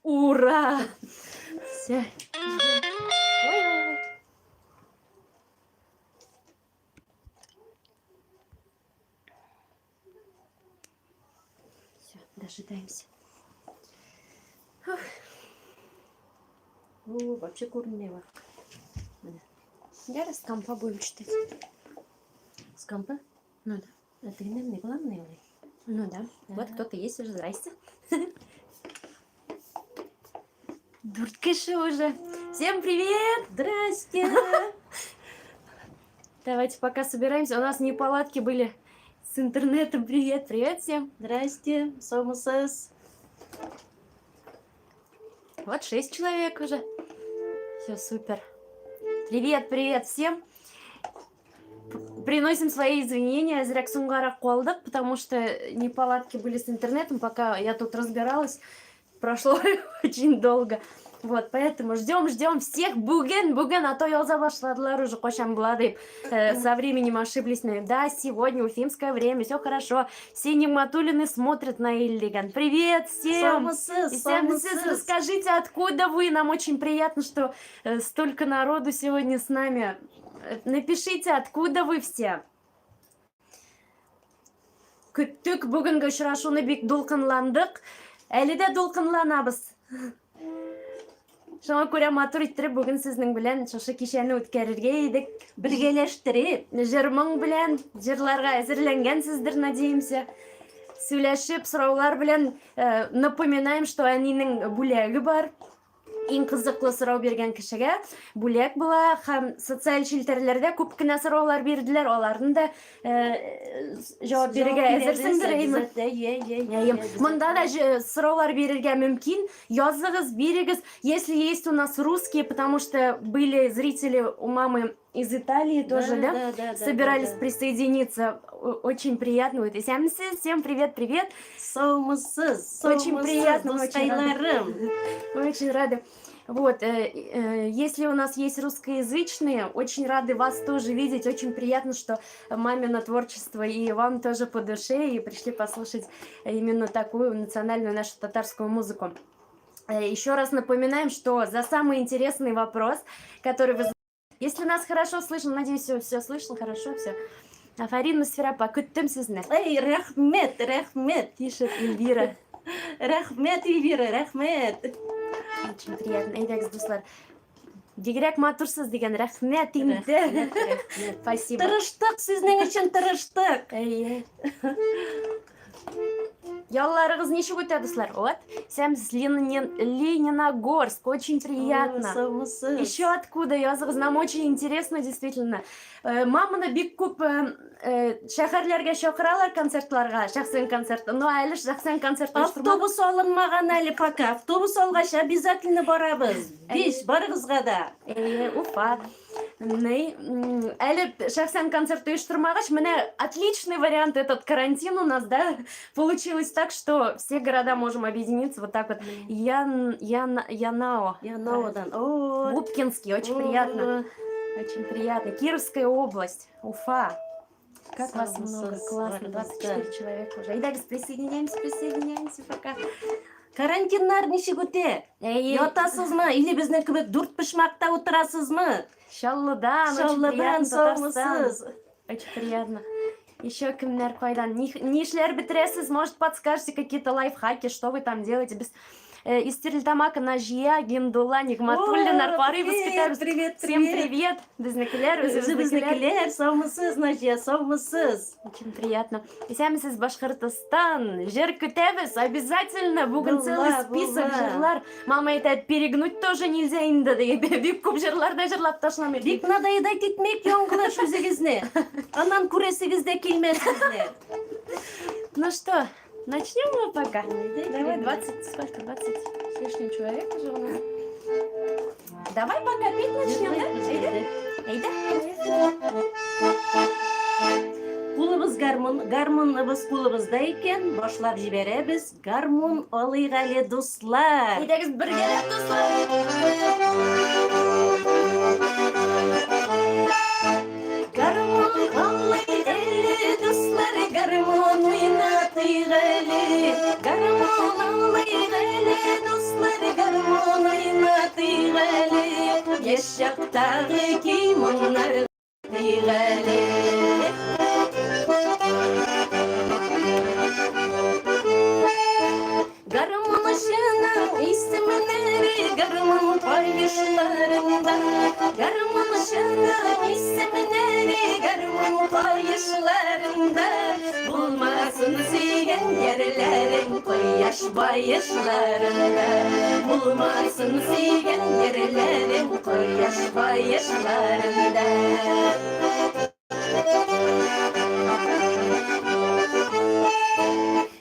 Ура! Все. Ой-ой-ой. Все, дожидаемся. Фух. О, вообще күренми бар. Я с компа будем читать. С компа? Ну да. А ты нам не главный ой. Ну да. Вот кто-то есть уже, здрасте. Дүрт кеше уже. Всем привет! Здрасте! Давайте пока собираемся. У нас неполадки были с интернетом. Привет, привет всем. Здрасте, саумысыз. Вот 6 человек уже. Все супер. Привет, привет всем. Приносим свои извинения, әзрәк соңгарак калдык, потому что неполадки были с интернетом, пока я тут разбиралась, прошло очень долго. Вот, поэтому ждем, ждем всех. Бүген, бүген, а то яза башладылар уже кайчан була дип. Со временем ошиблись. Да, сегодня уфимское время, все хорошо. Все Нигматуллины смотрят на Ильдиган. Привет всем! Саумысыз, Исәнмесез, саумысыз. расскажите, откуда вы? Нам очень приятно, что столько народу сегодня с нами. Напишите, откуда вы все? Көттек бүгенге очрашуны, бик дулкынландык. Әле дә дулкынланабыз. Шуңа күрә матур иттереп бүген сезнең белән шушы кичәне үткәрергә идек. Бергәләштереп. Җыр-моң белән, җырларга әзерләнгәнсездер, надеемся. Сөйләшеп, сораулар белән напоминаем, что әнинең бүләге бар. Иң кызыклы сорау биргән кешегә бүләк була һәм социаль челтәрләрдә күп кенә сораулар бирделәр, аларны да җавап бирергә әзерсеңдер, әйме? Әйе. Монда да сораулар бирергә мөмкин. Языгыз, бирегез. Если есть у нас русские, потому что были зрители у мамы из Италии тоже, да? Да, Собирались да. присоединиться. Очень приятно будет. Исәнмесез, всем привет, привет. Саумысыз, Очень саумысыз, приятно, очень рада. дускайларым. Очень рады. Вот, если у нас есть русскоязычные, очень рады вас тоже видеть. Очень приятно, что мамино творчество и вам тоже по душе, и пришли послушать именно такую национальную нашу татарскую музыку. Еще раз напоминаем, что за самый интересный вопрос, который вы... Если нас хорошо слышно, надеюсь, все, все слышно, хорошо, все. Афәрин, Мөсфирә апа, көттем сезне. Эй, рәхмәт, рәхмәт. Пишет Эльвира. Рәхмәт, Эльвира, рәхмәт. Очень приятно. Әйдәгез, дуслар. Бигрәк матурсыз дигән, рәхмәт инде. Рәхмәт, рәхмәт. Спасибо. Тырыштык сезнең өчен, тырыштык. Әйе. Ялларыгыз ничек үтә, дуслар? Вот. Всем с Лениногорск. Очень приятно. Саумысыз. Еще откуда языгыз? Нам очень интересно, действительно. Маманы бик күп шәһәрләргә чакыралар концертларга, шәхсән концерт. Но әле шәхсән концерт оештырмадык. Автобус алынмаган әле пока. Автобус алгач обязательно барабыз. Биш, барыгызга да. Әйе, Уфа. Ни, әле шәхсән концерт оештырмагач, менә отличный вариант этот карантин у нас, да? Получилось так, что все города можем объединиться вот так вот. Ян, Ян, Янао. Янаодан. О, Губкинский, очень приятно. Очень приятно. Кировская область, Уфа. Как вас много, Саумысыз, классно, 24 барыгыз да. человека уже. Әйдәгез, присоединяемся, присоединяемся пока. Карантиннар ничек үтә? Әйе. Ятасызмы? Или безнең кебек дүрт почмакта утырасызмы? Чаллыдан, очень Чаллыдан, приятно, Татарстан. саумысыз. Очень приятно. Еще кемнәр кайдан? Нишләр бетерәсез? Может, подскажете какие-то лайфхаки, что вы там делаете? Без из Стерлитамака Наҗия, Гиндулла, Нигматуллиннар О, карыйбыз, привет, көтәбез. привет, Всем привет. привет. Безнекеләр, үзебезнекеләр. Үзебезнекеләр, саумысыз, Наҗия, саумысыз. Очень приятно. Исәнмесез, Башкортостан. Җыр көтәбез, обязательно. Бүген Була, целый список була. җырлар. Мама әйтә, перегнуть тоже нельзя инде, ди. Бик күп җырлар да җырлап ташламый. Бик надоедать итмик яңгылыш үзегезне. Аннан күрәсегез дә килмәс сезне. Ну что, начнем мы пока? Давай 20, сколько? 20 с лишним человек уже у нас. Давай пока петь начнем, да? Әйдә? Әйдә? Кулыбыз гармун, гармуныбыз кулыбызда икән, башлап җибәрәбез. Гармун алыйк әле, дуслар. Әйдәгез бергәләп, дуслар. Гармун алыйк әле, дуслар, гармун уйнатыйк әле. Гармун алыйк әле, дуслар, Яшь чактагы көй моңнар әле. Гармунчының исемнәре гармун каешларында. Гармунчының исемнәре гармун каешларында. Булмасын сөйгән ярләрең кояш баешларында. Булмасын сөйгән ярләрең кояш баешларында.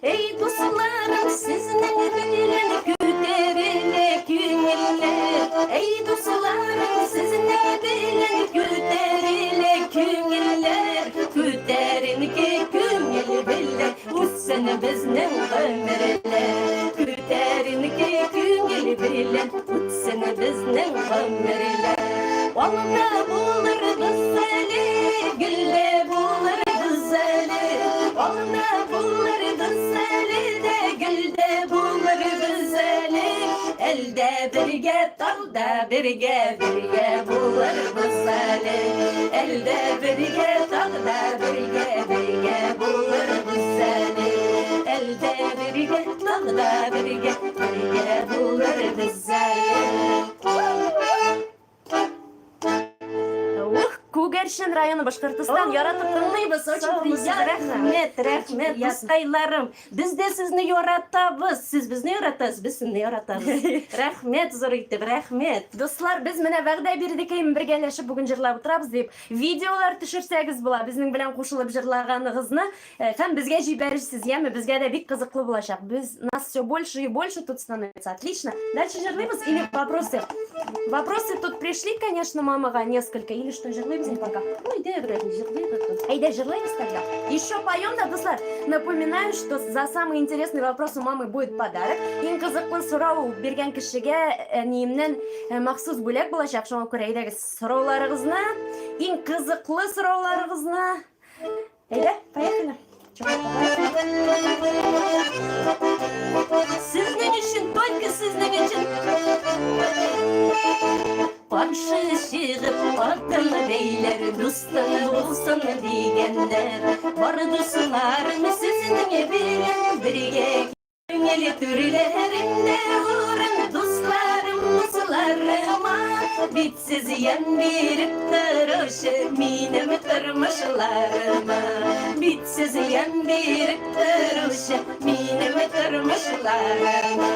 Эй, дусларым, сезнең белән күтәрелә күңелләр. Эй, дусларым, сезнең белән күтәрелә күңелләр. Күтәренке күңел белән үтсен безнең гомерләр. Күтәренке күңел белән үтсен безнең гомерләр. Алда булырбыз әле, гөлле булырбыз әле. Алда булырбыз әле дә, гөлдә булырбыз әле. Әлдә бергә, талда бергә, бергә булырбыз әле. Әлдә бергә, талда бергә, бергә булырбыз әле. Әлдә бергә, талда бергә, бергә булырбыз әле. Ух, Күгәрчен районы, Башкортостан. Яратып тыңлыйбыз, очень приятно. Рәхмәт, рәхмәт, дускайларым. Без дә сезне яратабыз. Сез безне яратасыз, без сезне яратабыз. Рәхмәт зур итеп, рәхмәт. Дуслар, без менә вәгъдә бирдек, әйме, бергәләшеп бүген җырлап утырабыз дип. Видеолар төшерсәгез була, безнең белән кушылып җырлаганыгызны һәм безгә җибәрерсез, яме, безгә дә бик кызыклы булачак. Без нас все больше и больше тут становится. Отлично. Дальше җырлыйбыз или вопросы? Вопросы тут пришли, конечно, мамага несколько. Или что, җырлыйбыз пока? Ой, дә, берәр җырлыйбыз. Әйдә, җырлыйбыз тогда. Еще поем, да, дуслар? Напоминаю, что за самый интересный вопрос у мамы будет подарок. Иң кызыклы сорау биргән кешегә әниемнән махсус бүләк булачак. Шуңа күрә әйдәгез сорауларыгызны, иң кызыклы сорауларыгызны. Әйдә, поехали. Сезнең өчен, только сезнең өчен. Каршы чыгып атын бәйләр, дустың булсын дигәннәр. Бар дусларым сезнең белән бергә күңел түрләрендә урын, дусларым, дусларыма. Битсез ямь биреп торучы минем тормышларыма. Битсез ямь биреп торучы минем тормышларыма.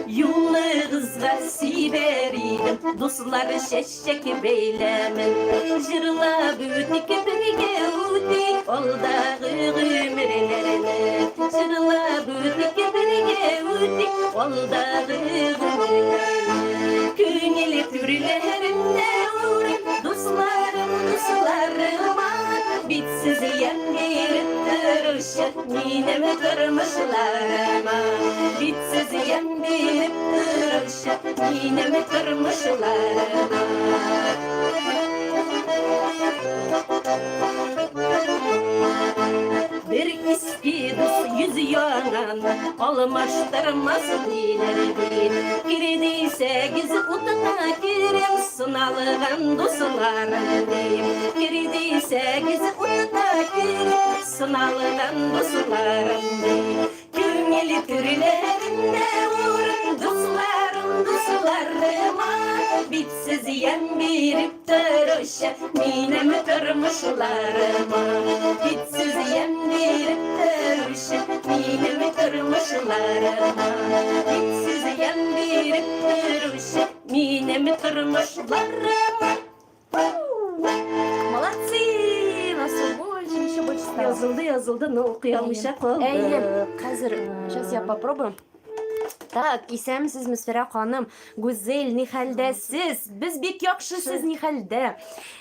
Юлыгызга сибәр идем, дуслар, чәчәк бәйләмен. Җырлап үтик, бергә үтик алдагы гомерләрне. Җырлап үтик, бергә үтик алдагы гомерләрне. Күңел түрләрендә урын, дусларым, дусларыма. Битсез ямь биреп торучы минем тормышларыма. Битсез ямь биреп торучы минем тормышларыма. Бер иске дус йөз яңаны алмаштырмас диләр бит. Кер дисәгез, утка керәм, сыналган дусларым дип. Кер дисәгез, утка керәм, сыналган дусларым дип. Күңел түрләрендә урын, дусларым, дусларыма. Битсез ямь биреп торучы минем тормышларыма. Битсез ямь биреп торучы минем тормышларыма. Битсез ямь биреп торучы минем тормышларыма. Молодцы! Нас все больше, еще больше стало. Язылды, язылды, но укый алмыйча калдык. Әйе, хәзер, сейчас я попробую. Так, исәнмесез, Мөсфирә ханым. Гүзел, ни хәлдәсез? Без бик яхшы, сез ни хәлдә?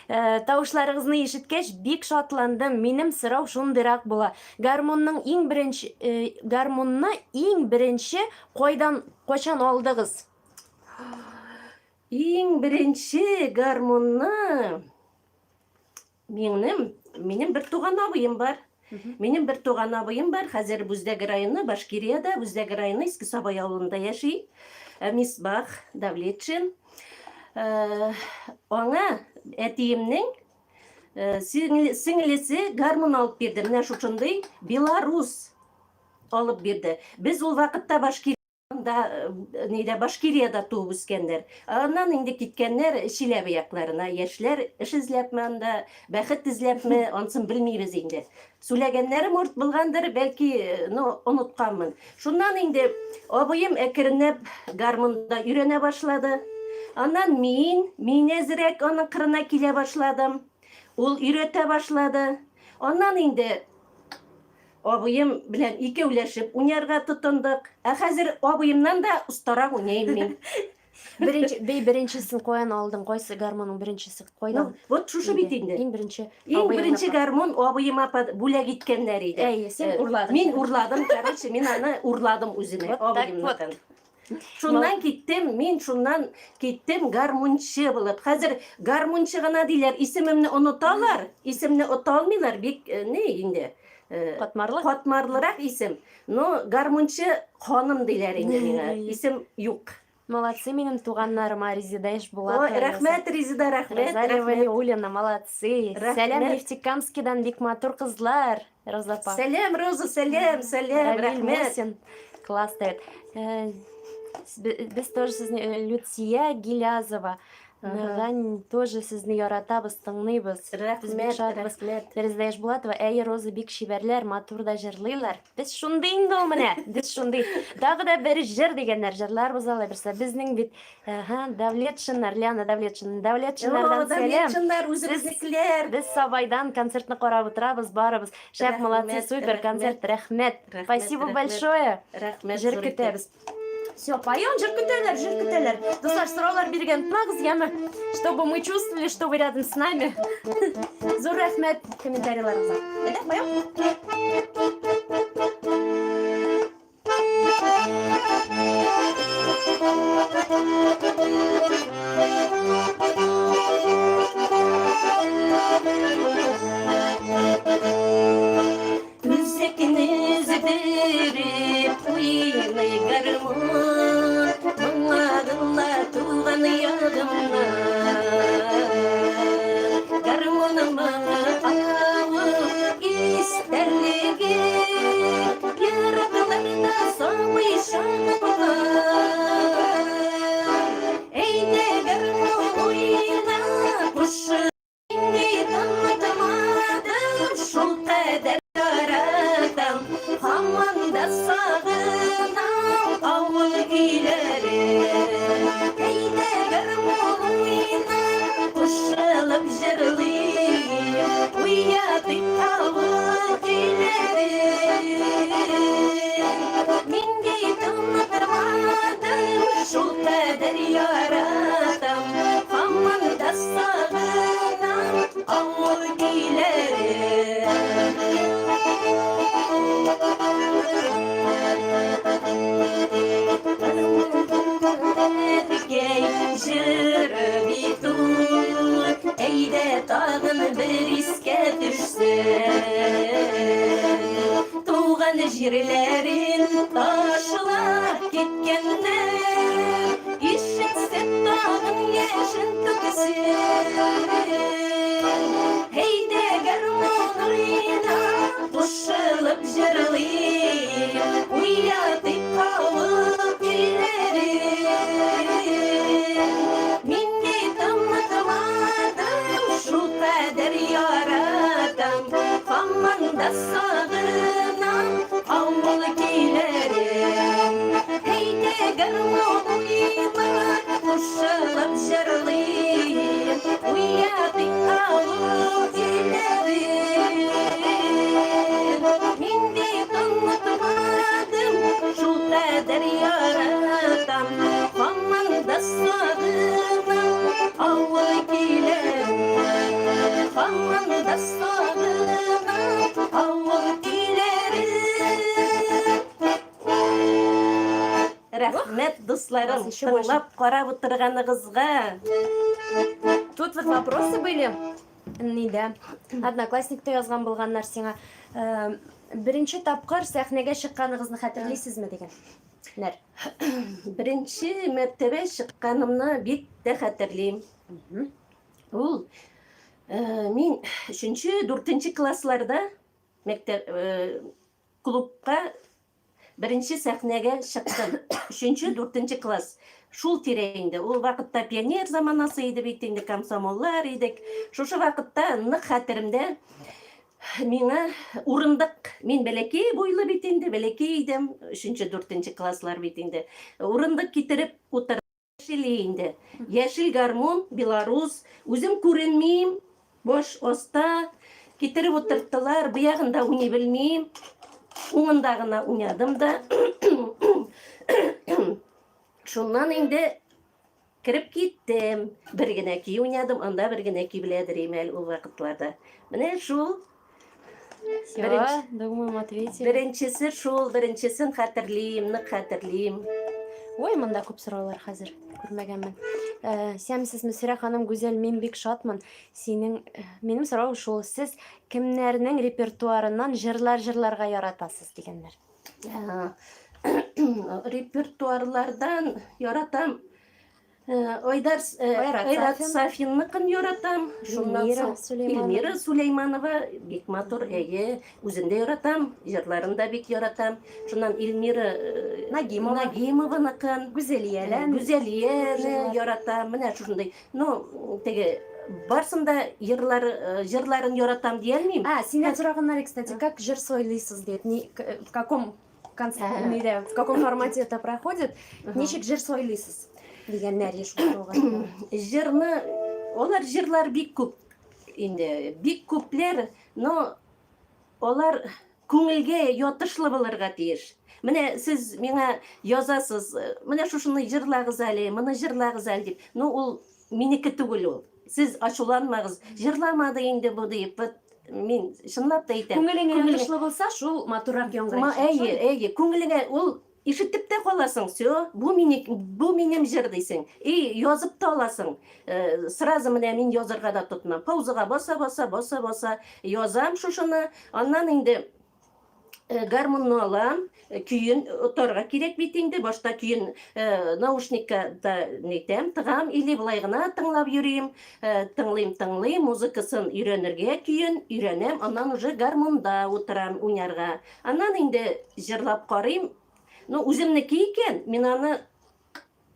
Тавышларыгызны ишеткәч, бик шатландым. Минем сорау шундыйрак була. Гармунның иң беренче, гармунны иң беренче кайдан, кайчан алдыгыз? Иң беренче гармунны минем бер туган абыем бар. Минем бер туган абыем бар, хәзер Бүздәге районы, Башкириядә, Бүздәге районы Иске Сабай авылында яши. Мисбах Давлетшин. Аңа әтиемнең сеңлесе гармун алып бирде. Менә шушындый Беларус алып бирде. Без ул вакытта Башкир да нидә Башкириядә туып үскәннәр. Аннан инде киткәннәр Чиләбе якларына. Яшьләр эш эзләпме анда, бәхет эзләпме, ансын белмибез инде. Сүләгәннәре морт булгандыр, бәлки, ну, онытканмын. Шуннан инде абыем әкренләп гармунда өйрәнә башлады. Аннан мин, мин әзрәк аның кырына килә башладым. Ул өйрәтә башлады. Аннан инде Абыем белән икәүләшеп уйнарга тотындык. Ә хәзер абыемнан да остарак уйныйм мин. Беренче, бей беренчесен каян алдың? Кайсы гармунның беренчесе кайдан? Ну, вот шушы бит инде. Иң беренче. Иң беренче гармун абыема бүләк иткәннәр иде. Әйе, син урладың. Мин урладым, короче, мин аны урладым үземә, абыемныкын. Шуннан киттем, мин шуннан киттем гармунчы булып. Хәзер гармунчы гына диләр, исемемне оныталар, исемне ота алмыйлар, бик э, не инде. Э, Катмарлы? Катмарлырак исем. Но гармунчы ханым диләр инде миңа. Исем юк. Молодцы минем туганнарыма, Резида Ишбулатова. Ой, рәхмәт, Резида, рәхмәт. Розалия Валиуллина, молодцы. Сәлам Нефтекамскидан бик матур кызлар. Роза апа. Сәлам, Роза, сәлам, сәлам, рәхмәт. Мусин. Класс дает. Без тоже сезне Люция Гилязова. Наган тоже сезне яратабыз, тыңлыйбыз. Рәхмәт, рәхмәт. Резеда Ишбулатова, әйе, Роза бик чибәрләр, матур да җырлыйлар. Без шундый инде ул менә, без шундый. Тагы да бер җыр дигәннәр, җырларбыз алай берсе. Безнең бит, ага, Давлетшиннар, Лиана Давлетшина, Давлетшиннардан сәлам. Давлетшиннар, үзебезнекеләр. Без Сабайдан концертны карап утырабыз, барыбыз. Шәп, молодцы, супер концерт, рәхмәт. Спасибо большое. Рәхмәт. Җыр көтәбез. Все, поем, җыр көтәләр, җыр көтәләр. Дуслар, сораулар биргән тынагыз, яме, чтобы мы чувствовали, что вы рядом с нами. Зур рәхмәт комментарийларыгызга. Әйдә, поем. Үзәкне өздереп уйный гармун, Моңа туган ягымнан. Гармуным моңы авыл истәлеге, Еракларда самый чагылган. Әйдә гармун уйна, кушып. Онытмадым, шул кадәр яратам, һаман да сагынам авыл көйләрен. Әйдә гармун уйна, кушылып җырлыйк, уятыйк авыл көйләрен. Мин бит онытмадым, шул кадәр яратам, һаман да сагынам авыл көйләрен. Әткәй җыры бит ул, әйдә тагын бер искә төшсен. Туган җирләрен ташлап киткәннәр, Ишетсен тагын яшен түксен. Әйдә гармун уйна, кушылып җырлыйк, Уятыйк авыл көйләрен. Мин бит онытмадым, шул кадәр яратам, Һаман да сагынам авыл көйләрен. Әйдә гармун уйна, кушылып җырлыйк, Уятыйк авыл көйләрен. Мин бит онытмадым, шул кадәр яратам, Һаман да сагынам авыл көйләрен. Һаман да сагынам авыл көйләрен. Рәхмәт, дусларым, Вас еще больше. тыңлап карап утырганыгызга. Тут вот вопросы были. Нидә? Одноклассникта язган булганнар сиңа. Э, беренче тапкыр сәхнәгә чыкканыгызны хәтерлисезме дигән. Нәр. Беренче мәртәбә чыкканымны бик тә хәтерлим. Ул э, мин өченче, дүртенче классларда мәктәп э, клубка беренче сәхнәгә чыктым. Өченче, дүртенче класс. Шул тирә инде. Ул вакытта пионер заманасы иде бит инде, комсомоллар идек. Шушы вакытта нык хәтеремдә миңа урындык, мин бәләкәй буйлы бит инде, бәләкәй идем, өченче, дүртенче класслар бит инде. Урындык китереп утыр Яшел инде. Яшел гармун, белорус. Үзем күренмим, баш аста. Китереп утырттылар, бу ягында уйный белмим. Уңында гына уйнадым да. Шуннан инде кереп киттем. Бер генә көй уйнадым, анда бер генә көй беләдер идем әле ул вакытларда. Менә шул. Все, Беренче, думаем, ответили. Беренчесе шул, беренчесен хәтерлим, нык хәтерлим. Ой, монда күп сораулар хәзер күрмәгәнмен. Э, Сәмсез Мөсирә ханым, Гүзәл, мин бик шатмын. Синең э, минем сорау шул, сез кемнәрнең репертуарыннан җырлар җырларга яратасыз дигәннәр. Э, репертуарлардан яратам Э, Айдар э, Айрат Сафинныкын яратам. Шуннан соң Эльмира Сулейманова бик матур, әйе, үзен дә яратам, җырларын да бик яратам. Шуннан Эльмира э, Нагимова Нагимованыкын, Гүзәлияне Гүзәлияне яратам. Менә шушындый. Ну, теге барсын да җырлар, җырларын яратам дия алмыйм. А, синнән сораганнар, кстати, как җыр сайлыйсыз дип, в каком в каком формате это проходит, ничек җыр сайлыйсыз дигәннәр еш сорауга. Җырны, алар җырлар бик күп инде, бик күпләр, но алар күңелгә ятышлы булырга тиеш. Менә сез миңа язасыз, менә шушыны җырлагыз әле, моны җырлагыз әле дип. Ну, ул минеке түгел ул. Сез ачуланмагыз, җырламады инде бу дип. Вот мин чынлап та әйтәм. Күңелеңә ятышлы булса, шул матуррак яңгырый. Әйе, әйе, күңелеңә ул ишетеп тә каласың, все, бу мине, бу минем җыр дисең. И язып та аласың. Э, сразу менә мин язырга да тотынам. Паузага баса, баса, баса, баса язам шушыны. Аннан инде Э, гармунны алам, э, көен отарга кирәк бит инде. Башта көен э, наушникка да нитәм, тыгам или болай гына тыңлап йөрим. Тыңлыйм, тыңлыйм, музыкасын өйрәнергә көен өйрәнәм, аннан уже гармунда утырам уйнарга. Аннан инде җырлап карыйм. Ну, үземнеке икән, мин аны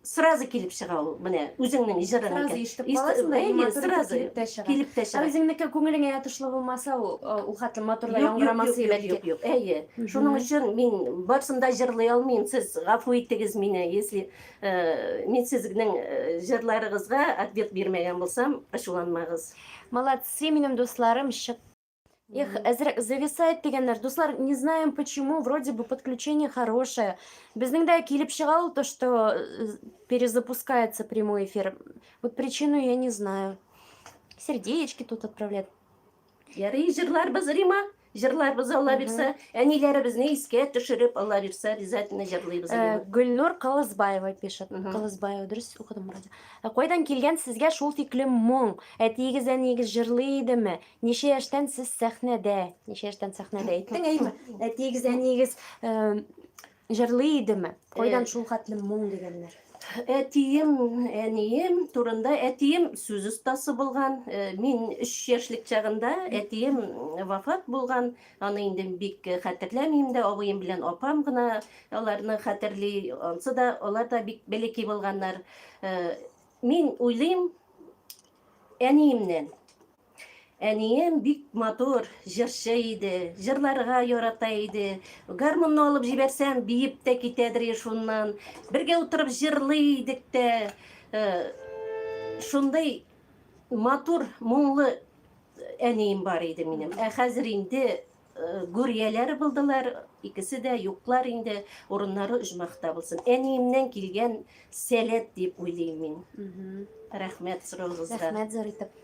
сразу килеп чыга ул менә үзеңнең җырың сразу ишетеп каласың да и матур сразу килеп тә чыга килеп тә чыга үзеңнеке күңелеңә ятышлы булмаса ул ул хәтле матур да яңгырамас бәлки юк юк әйе шуның өчен мин барысын да җырлый алмыйм сез гафу итегез мине если э, мин сезнең э, җырларыгызга ответ бирмәгән булсам ачуланмагыз молодцы минем дусларым чык Их, әзрәк зависает дигәннәр. Дуслар, не знаем почему, вроде бы подключение хорошее. Безнең дә килеп чыга ул то, что э, перезапускается прямой эфир. Вот причину я не знаю. Сердечки тут отправляют. Ярый, җырларбыз, Рима. Җырларбыз, Алла бирсә. Әниләребезне искә төшереп, Алла бирсә, обязательно җырлыйбыз. Э, Гөлнур Кылызбаева пишет. Кылызбаева, дөрес укыдым вроде. Э, кайдан килгән сезгә шул тиклем моң? Әтиегез, әниегез җырлый идеме? Ничә яшьтән сез сәхнәдә? Ничә яшьтән сәхнәдә әйттең, әйме? Әтиегез, әниегез э, җырлый идеме? Кайдан шул хәтле моң дигәннәр? Әтием, әнием турында әтием сүз остасы булган. Э, мин өч яшьлек чагында әтием вафат булган. Аны инде бик хәтерләмим дә, абыем белән апам гына аларны хәтерли. Ансы да, алар да бик бәләкәй булганнар. Э, мин уйлыйм, әниемнән. Әнием бик матур җырчы иде, җырларга ярата иде. Гармунны алып җибәрсәм, биеп тә китәдер шуннан. Бергә утырып җырлый идек тә. Э, шундый матур, моңлы әнием бар иде минем. Ә хәзер инде э, гүрияләр булдылар, икесе дә юклар инде, урыннары оҗмахта булсын. Әниемнән килгән сәләт дип уйлыйм мин. Рәхмәт соравыгызга. Рәхмәт зур итеп.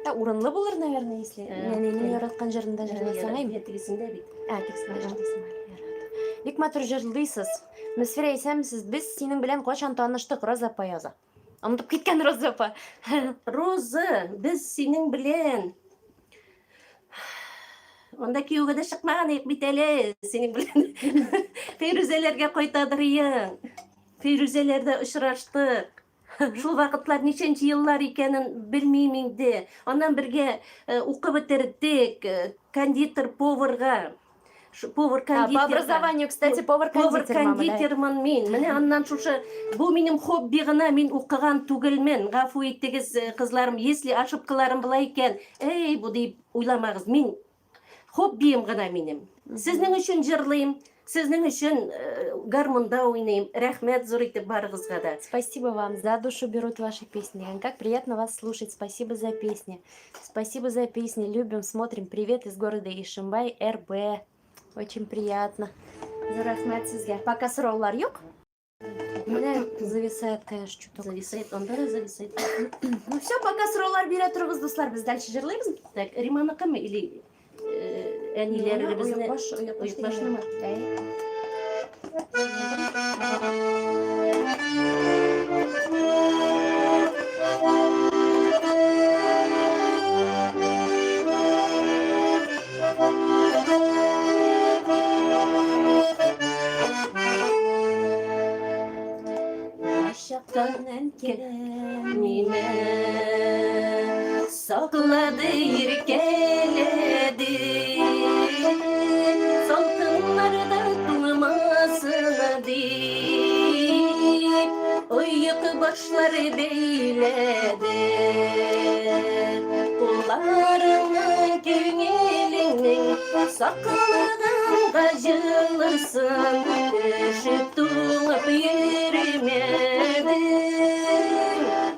Ә урынлы булыр, наверное, если э, нәнәйнең яраткан җырын да җырласаң, әйме? Тегесендә бит. Ә, тегесендә җырлыйсың әле. Ярат. Бик матур җырлыйсыз. Мөсфирә, исәнмесез. Без синең белән кайчан таныштык, Роза апа яза. Онытып киткән Роза апа. Роза, без синең белән. Анда кияүгә дә чыкмаган идек бит әле синең белән. Фәйрүзәләргә кайтадыр иең. Фәйрүзәләрдә очраштык. Шул вакытлар ничәнче еллар икәнен белмим инде. Аннан бергә укып бетердек, кондитер поварга. Повар А, по образованию, кстати, повар-кондитер. Повар-кондитермын мин. Менә аннан шушы бу минем хобби гына, мин укыган түгелмен. Гафу итегез, кызларым, если ошибкаларым була икән, эй, бу дип уйламагыз. Мин хоббием гына минем. Сезнең өчен җырлыйм, сезнең өчен гармунда уйныйм. Рәхмәт зур итеп барыгызга да. Спасибо вам, за душу берут ваши песни. Как приятно вас слушать. Спасибо за песни. Спасибо за песни. Любим, смотрим. Привет из города Ишимбай, РБ. Очень приятно. Зур рәхмәт сезгә. Пока сораулар юк. Менә зависает, конечно, чуток. Зависает, анда да зависает. Ну все, пока сораулар бирә торыгыз, дуслар. Без дальше җырлыйбыз. Так, Риманыкымы или әниләребезне? Оекбаш, оекбаш Оекбашнымы? Әй. Чактан әнкәм мине саклады, иркәләде. Салкыннарда туңмасын дип, оек башлары бәйләде. Кулларыңның күңелеңнең саклыгыңга җылысын, өшеп туңып йөрмәдең.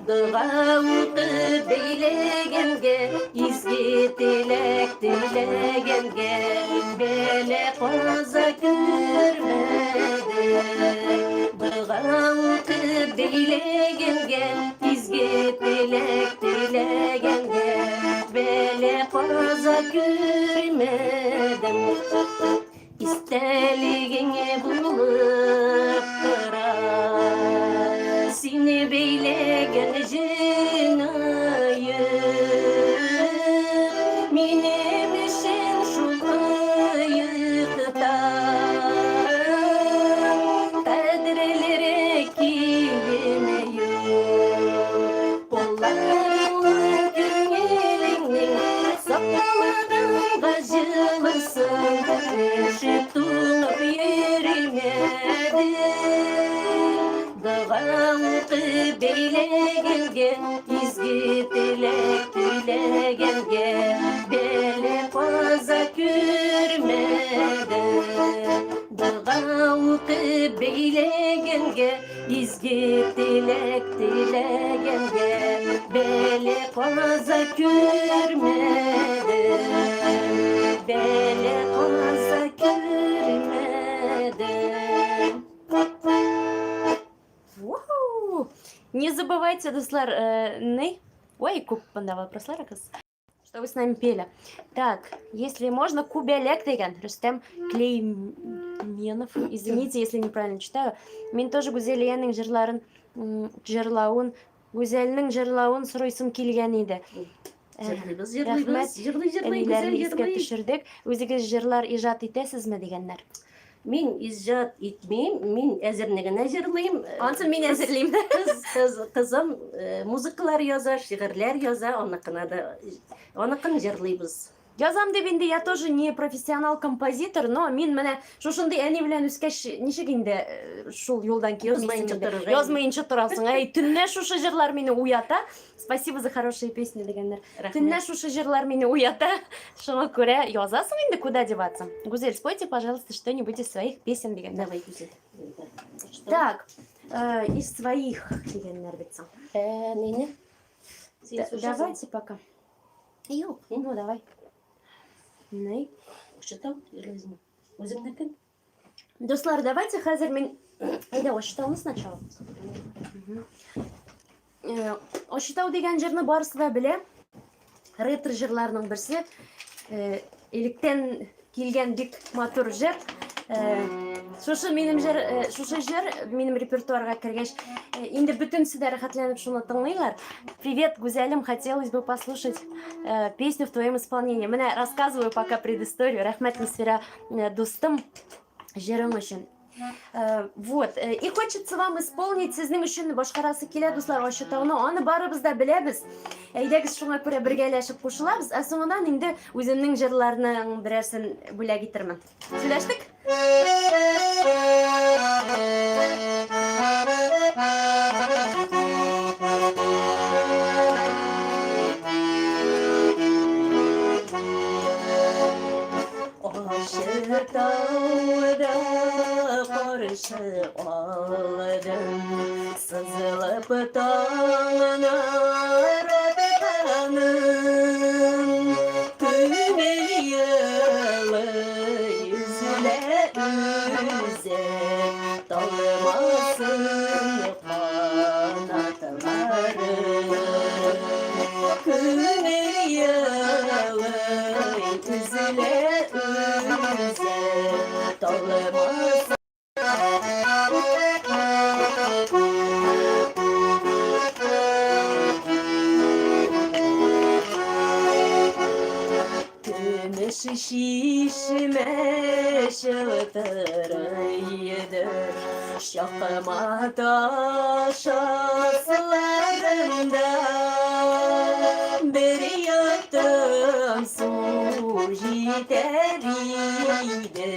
Дога укып бәйләгәнгә, изге теләк теләгәнгә, бәла каза күрмәдең. Дога укып бәйләгәнгә, изге теләк теләгәнгә, бәла каза күрмәдең. Истәлегеңә булып тора сине бәйләгән җинаять. Минем өчен шул оектан кадерлерәк кием юк. Кулларыңның күңелеңнең саклыгыңга җылысын, өшеп туңып йөрмәдең. Дога укып бәйләгәнгә, изге теләк теләгәнгә, бәла каза күрмәдең. Дога укып бәйләгәнгә, изге теләк теләгәнгә, бәла каза күрмәдең. Бәла каза күрмәдең. Вау! Не забывайте, дуслар, ни. Ой, күп монда вопрослар, оказывается. Что вы с нами пели? Так, если можно, Күбәләк дигән Рөстәм Клейменов. Извините, если неправильно читаю. Мин тоже Гүзәлиянең җырларын җырлавын, Гүзәлнең җырлавын сорыйсым килгән иде. Җырлыйбыз, җырлыйбыз, Рәхмәт. җырлый, җырлый, Әниләрне Гүзәл искә җырлый. төшердек. Үзегез җырлар иҗат итәсезме дигәннәр. Мин иҗат итмим, мин әзерне генә җырлыйм. Ансын мин әзерлим. Кыз, кызым музыкалар яза, шигырьләр яза, аныкына да, аныкын җырлыйбыз. Язам дип инде я тоже не профессионал композитор, но мин менә шушындый әни белән үскәч, ничек инде шул юлдан китмисең Язмаенча инде? торырга. Язмаенча торасың. Әй, төнлә шушы җырлар мине уята. Спасибо за хорошие песни дигәннәр. Рәхмәт. Төнлә шушы җырлар мине уята. Шуңа күрә язасың инде, куда деваться. Гузель, спойте, пожалуйста, что-нибудь из своих песен дигәннәр. Давай, Гүзәл. Так, из своих дигәннәр бит соң. Нине? Син слушайсың? Давайте пока. Юк, ну давай. Ни? Читал йырлыйсың? Үзеңнекен? Дуслар, давайте хәзер мин әйдә Ачытауны сначала. Ачытау дигән җырны барысы да белә. Ретро җырларның берсе. Электән килгән бик матур җыр. Шушы минем җыр, шушы җыр минем репертуарга кергәч, инде бөтенесе дә рәхәтләнеп шуны тыңлыйлар. Привет, Гүзәлем, хотелось бы послушать песню в твоем исполнении. Менә рассказываю пока предысторию. Рәхмәт, Мисфира, дустым, җырың өчен. Вот. И хочется вам исполнить сезнең өчен башкарасы килә, дуслар, Ачы тауны. Аны барыбыз да беләбез. Әйдәгез шуңа күрә бергәләшеп кушылабыз. Ә соңыннан инде үземнең җырларның берәрсен бүләк итермен. Сөйләштек? Ачы тауда каршы алдым, Сызылып таңнар атканын. Күңел елый, өзелә үзәк, Талмасын канатларым. Күңел елый, өзелә үзәк, Талмасын. Көмеш чишмә чылтырыйдыр, Чакма таш асларында. Бер йотым су җитәр иде,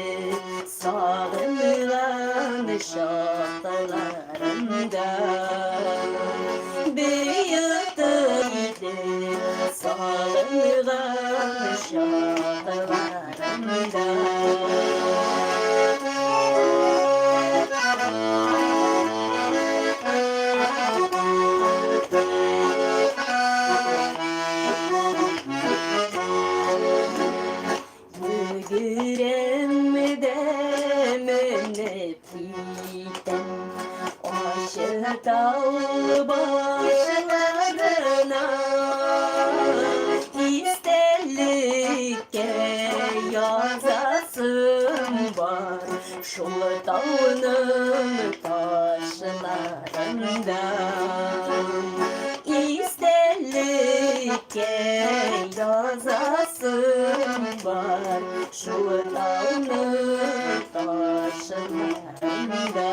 Сагынган чакларымда. Бер йотым иде, Сагынган чакларымда. Йөгерәм дә менеп китәм Ачы тау башларына. Истәлеккә язасым бар Шул тауның ташларында. Истәлеккә язасым бар Шул тауның ташларында.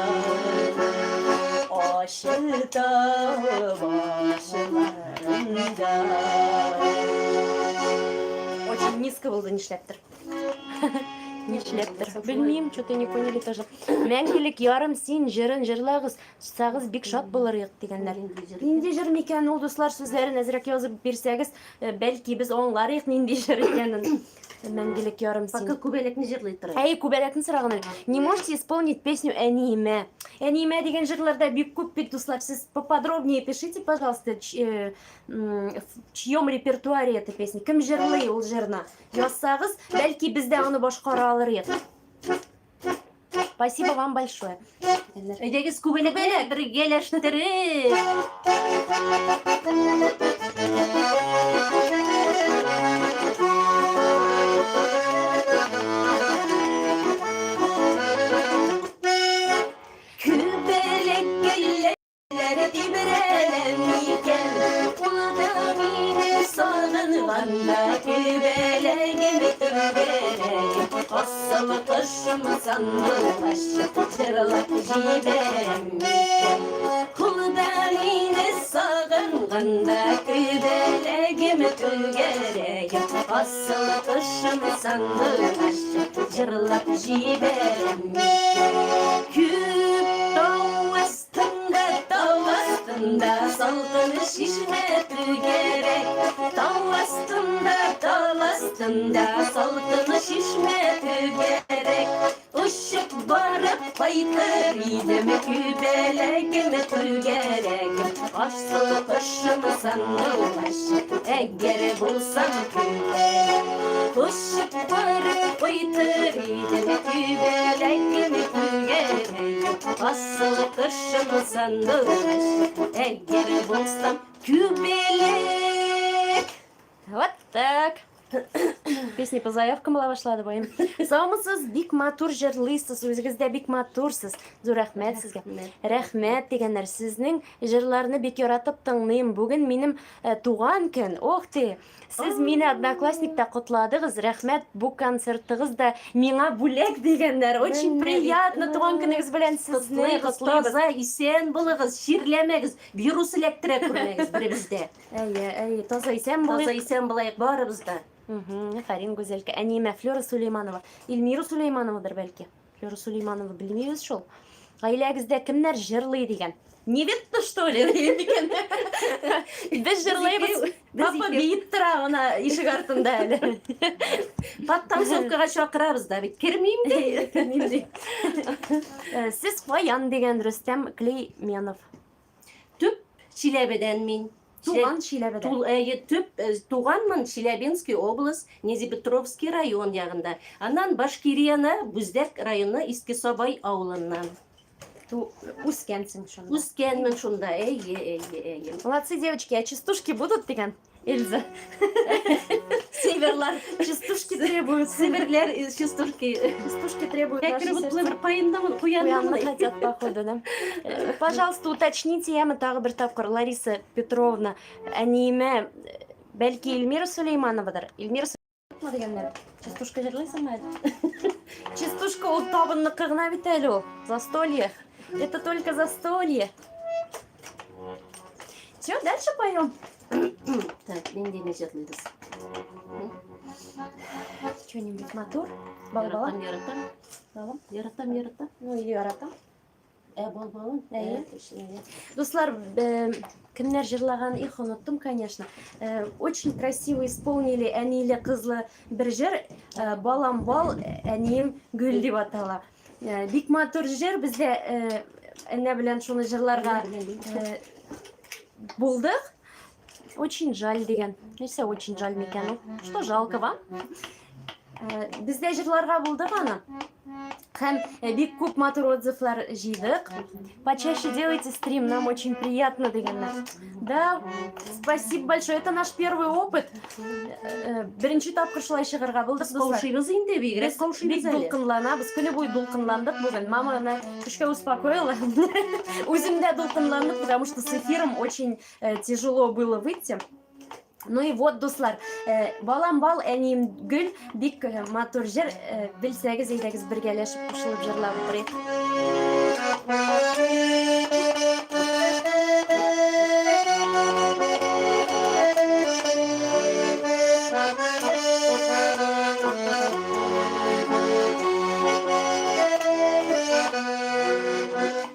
Ачы тау башларында. Очень низко булды, нишләптер. Нишләптер. Белмим, что-то не поняли тоже. Мәңгелек ярым син җырын җырлагыз, сагыз бик шат булыр идек дигәннәр. Нинди җыр микән ул, дуслар, сүзләрен әзрәк язып бирсәгез, бәлки без аңлар идек нинди җыр икәнен. Мәңгелек ярым син. Пока күбәләкне җырлый тора. Әй, күбәләкне сораган әле. Не можете исполнить песню Әниемә? Әниемә дигән җырларда бик күп бит, дуслар. Сез поподробнее пишите, пожалуйста, в чьем репертуаре эта песня? Кем җырлый ул җырны? Язсагыз, бәлки без дә аны башкара алыр идек. Спасибо вам большое. Әйдәгез күбәләк бергәләштереп. Күбәләк гөлләр тибрәлә микән? Ул да мине сагынганда күбәләгем түгәрәгем. Асыл кошым сандугач җырлап җибәрәм микән? Ул да мине сагынганда күбәләгем түгәрәгем. Асыл кошым сандугач җырлап җибәрәм микән? Күп тау астында, тау астында салкын чишмә түгәрәк. Тау астында, тау астында салкын чишмә түгәрәк. Очып барып кайтыр идем күбәләгем түгәрәгем. Асыл кошым сандугач, әгәр булсам күбәләк. Очып барып кайтыр идем күбәләгем түгәрәгем. Асыл кошым сандугач, әгәр булсам күбәләк. Вот так. Песни по заявкам була башлады бу. Саумысыз, бик матур җырлыйсыз, үзегез дә бик матурсыз. Зур рәхмәт сезгә. Рәхмәт дигәннәр. Сезнең җырларны бик яратып тыңлыйм. Бүген минем туган көн. Ох ты! Сез мине Одноклассникта котладыгыз. Рәхмәт, бу концертыгыз да миңа бүләк дигәннәр. Очень приятно туган көнегез белән сезне котлыйбыз. Таза, исән булыгыз, чирләмәгез, вирус эләктерә күрмәгез беребездә. Әйе, әйе, таза исән булыйк. Таза исән булайык барыбыз да. Афәрин, Гүзәлкә. Әниемә Флюра Сулейманова. Эльмира Сулеймановадыр бәлки. Флюра Сулейманова белмибез шул. Гаиләгездә кемнәр җырлый дигән. Не видно, что ли? Дигән икән. Без җырлыйбыз. Папа биеп тора мына ишек артында әле. Подтанцовкага чакырабыз да бит. Кермим ди. Кермим ди. Сез каян дигән Рөстәм Клейменов. Төп Чиләбедән мин. Туган Чиләбедә. Тул, әйе, төп туганмын Челябинский область, Нязепетровский район ягында. Аннан Башкирияна, Бүздәк районы Иске Сабай авылыннан. Ту, үскәнсең шунда. Үскәнмен шунда, әйе, әйе, әйе. Молодцы, девочки, а частушки будут дигән? Эльза. Северлар частушки требуют. Северләр частушки. Частушки требуют. Кәкре бутлы бер паендамын, куяннамын. Хотят, походу, да. Пожалуйста, уточните, яме тагы бер тапкыр, Лариса Петровна, әниемә, бәлки Эльмира Сулеймановадыр. Эльмира Сулейманова дигәннәр. Частушка җырлыйсыңмы әле? Частушка ул табынныкы гына бит әле ул. Застолье. Это только застолье. Все, дальше поем. Так, ниндине җырлыйбыз? Что-нибудь матур? Бал-бала? Яратам, яратам. Балам? Яратам, яратам. Ну, или яратам. Ә, бал-балам? Әйе. Дуслар, кемнәр җырлаган, их, оныттым, конечно. Очень красиво исполнили әниле кызлы бер җыр. Балам бал, әнием гөл дип атала. Бик матур җыр, бездә әнә белән шуны җырларга булдык. Очень жаль дигән. Нәрсә очень жаль микән ул? Что жалко вам? Бездә җырларга булдык аны. Һәм бик күп матур отзывлар җыйдык. Почаще делайте стрим, нам очень приятно дигәннәр. Да, спасибо большое. Это наш первый опыт. Беренче тапкыр шулай чыгарга булдык, дуслар. Каушыйбыз инде, бигрәк каушыйбыз Бик әле. дулкынланабыз. Көне буе дулкынландык бүген. Мама аны көчкә успокоила. Үзем дә дулкынландык, потому что с эфиром очень тяжело было выйти. Ну и вот, дуслар, балам бал, әнием гөл, бик матур җыр, белсәгез, әйдәгез бергәләшеп кушылып җырлап утырыйк.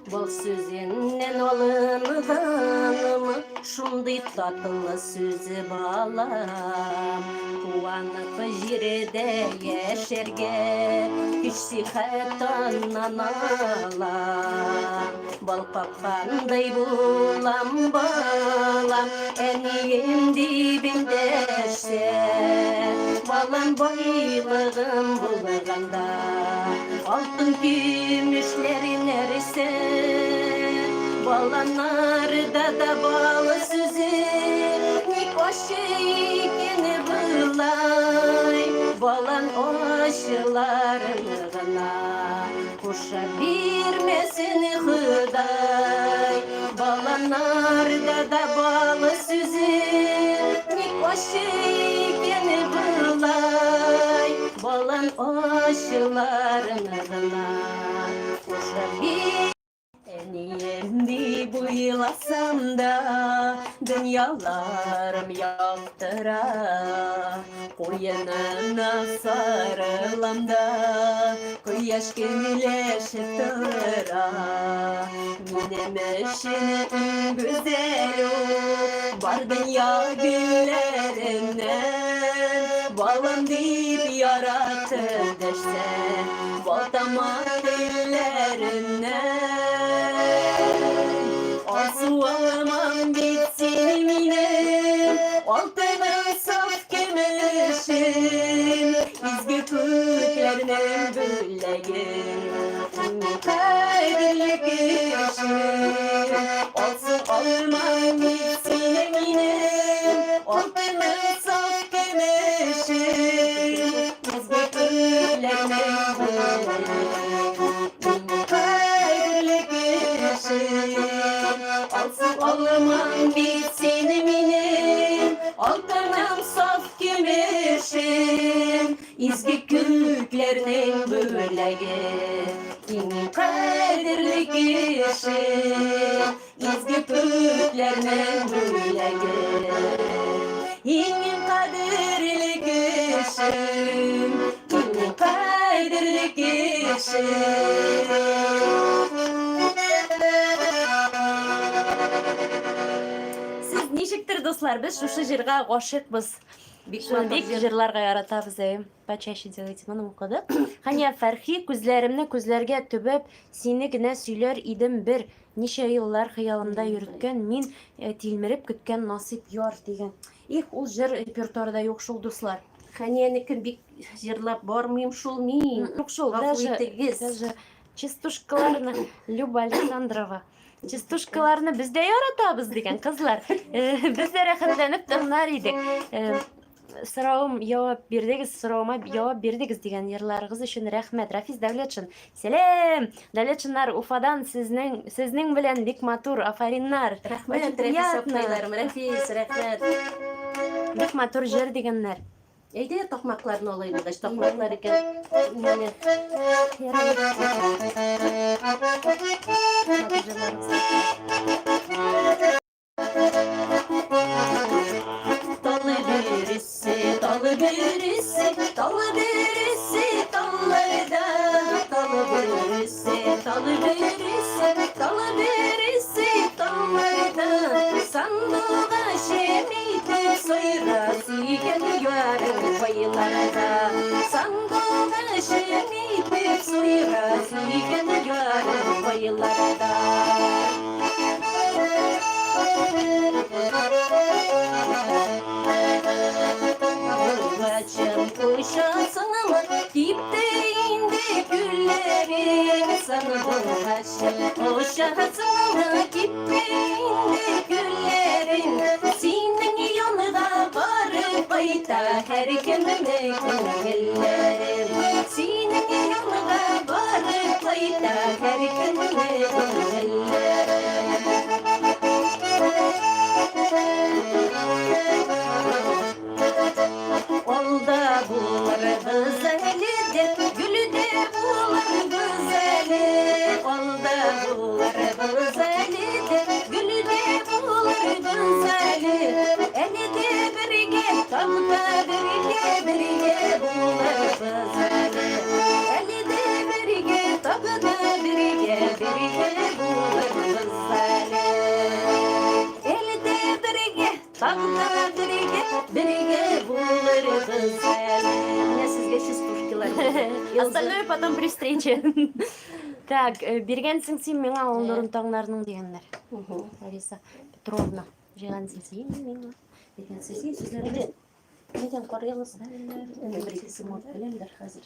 Бал сүзеннән алынганмы, шундый татлы сүзе балам. Куанып җирдә яшәргә, көч сихәт аннан алам. Бал капкандай булам балам, әнием дип эндәшсә. Балам байлыгым булганда, алтын көмешләр нәрсә. Баланарда да бал сүзе, ник ачы икән болай? Балан ачыларын гына куша бирмәсен Ходай. Баланарда да бал сүзе, ник ачы икән болай? Балан ачыларын гына куша бир. Әнием дип уйласам да, дөньяларым яктыра. Куенына сарылам да, кояш көләшеп тора. Минем өчен иң гүзәл ул, бар дөнья гөлләреннән. Балам дип яратып дәшсә, бал тама телләреннән. Алсу алмам бит сине минем, алтыным саф көмешем, изге күкләрнең бүләге, иң кадерле кешем. Алсу алмам бит сине минем, алтыным саф көмешем. күкләрнең бүләге. Иң кадерле кеше, изге күкләрнең бүләге. Иң кадерле кешем, иң кадерле кешем. Сез ничектер, дуслар, без шушы җырга гашыйкбыз. Бик Шуны матур бик җыр. җырларга яратабыз, әйе. Почаще делайте. Моны укыдык. Хания Фәрхи, күзләремне күзләргә төбәп, сине генә сөйләр идем бер. Ничә еллар хыялымда йөрткән, мин тилмереп көткән насыйп яр дигән. Их, ул җыр репертуарда юк шул, дуслар. Хәниянекен бик җырлап бармыйм шул мин. Юк шул, Гафу даже, итегез. даже частушкаларны Люба Александрова. Частушкаларны без дә яратабыз дигән кызлар. Без дә рәхәтләнеп тыңлар идек. Соравым җавап бирдегез, соравыма җавап бирдегез дигән йырларыгыз өчен рәхмәт. Рафис Дәүләтшин. Сәлам! Дәүләтшиннар Уфадан сезнең сезнең белән бик матур, афариннар. Рәхмәт, Очень Рәфис приятно. апкайларым, Рәфис, рәхмәт. Бик матур җыр дигәннәр. Әйдә такмакларны алыйм, булгач такмаклар икән. Менә. Ярар. Матур җырларыгыз. Талы бөресе, талы бөресе, талы бөресе, талларда. Талы бөресе, талы бөресе, талы бөресе, талларда. Сандугачым итеп сайра сөйгән ярым кайларда. Сандугачым итеп сайра сөйгән ярым кайларда. Булгачым кушасыңмы, кипте инде гөлләрем. Сандугачым кушасыңмы, кипте инде гөлләрем. Синең янга барып кайта һәркемнең күңелләрем. Синең янга барып кайта һәркемнең күңелләрем. Алда булырбыз әле дә, гөлдә булырбыз әле. Алда булырбыз әле дә, гөлдә булырбыз әле. Әле дә бергә, таңда бергә, бергә булырбыз әле. Әле дә бергә, таңда бергә, бергә булырбыз әле. Әле дә бергә, таңда бергә, бергә булырбыз әле. Менә сезгә частушкалар. Остальное потом при встрече. Так, биргәнсең син миңа ул нурын таңнарның дигәннәр. Лариса Петровна. Җыйгансың син миңа. Биргәнсең син сүзләрне. Нидән карый аласың? Әнә бер икесе мат беләмдер хәзер.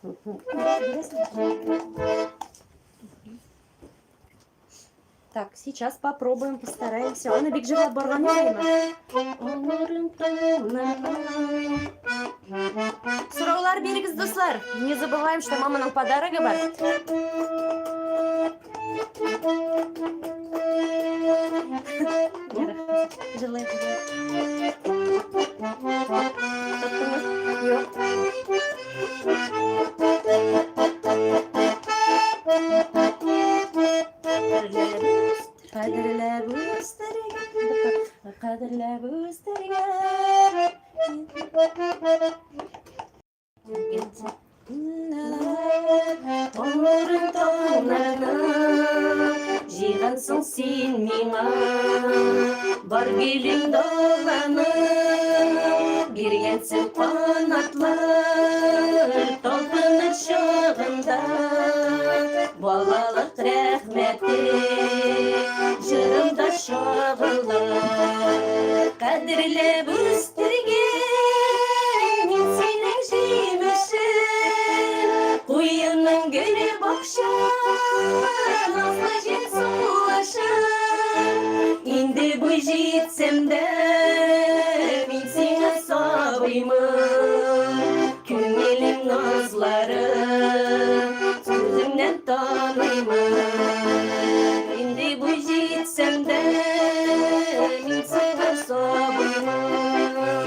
Беләсеңме? Так, сейчас попробуем, постараемся. Аны бик җырлап барган юк. Нурын таңнарның. Сораулар бирегез, дуслар. Не забываем, что маманың подарогы бар. Җырлыйк, җырлыйк. Таптыңмы? Юк. Кадерләп үстергән, кадерләп үстергән. Нурын таңнарның җыйгансың син миңа. Бар гөлең даланың биргәнсең канатлар. Талпыныр чагында балалык рәхмәте җырымда чагыла. Кадерләп үстергән мин синең җимешең. Куеның гөле бакча, назлы җил сулышы. Инде буй җитсәм дә, мин сиңа сабыймын. Күңелем назлары, сүзеңнән таныймын. Инде буй җитсәм дә, мин сиңа сабыймын.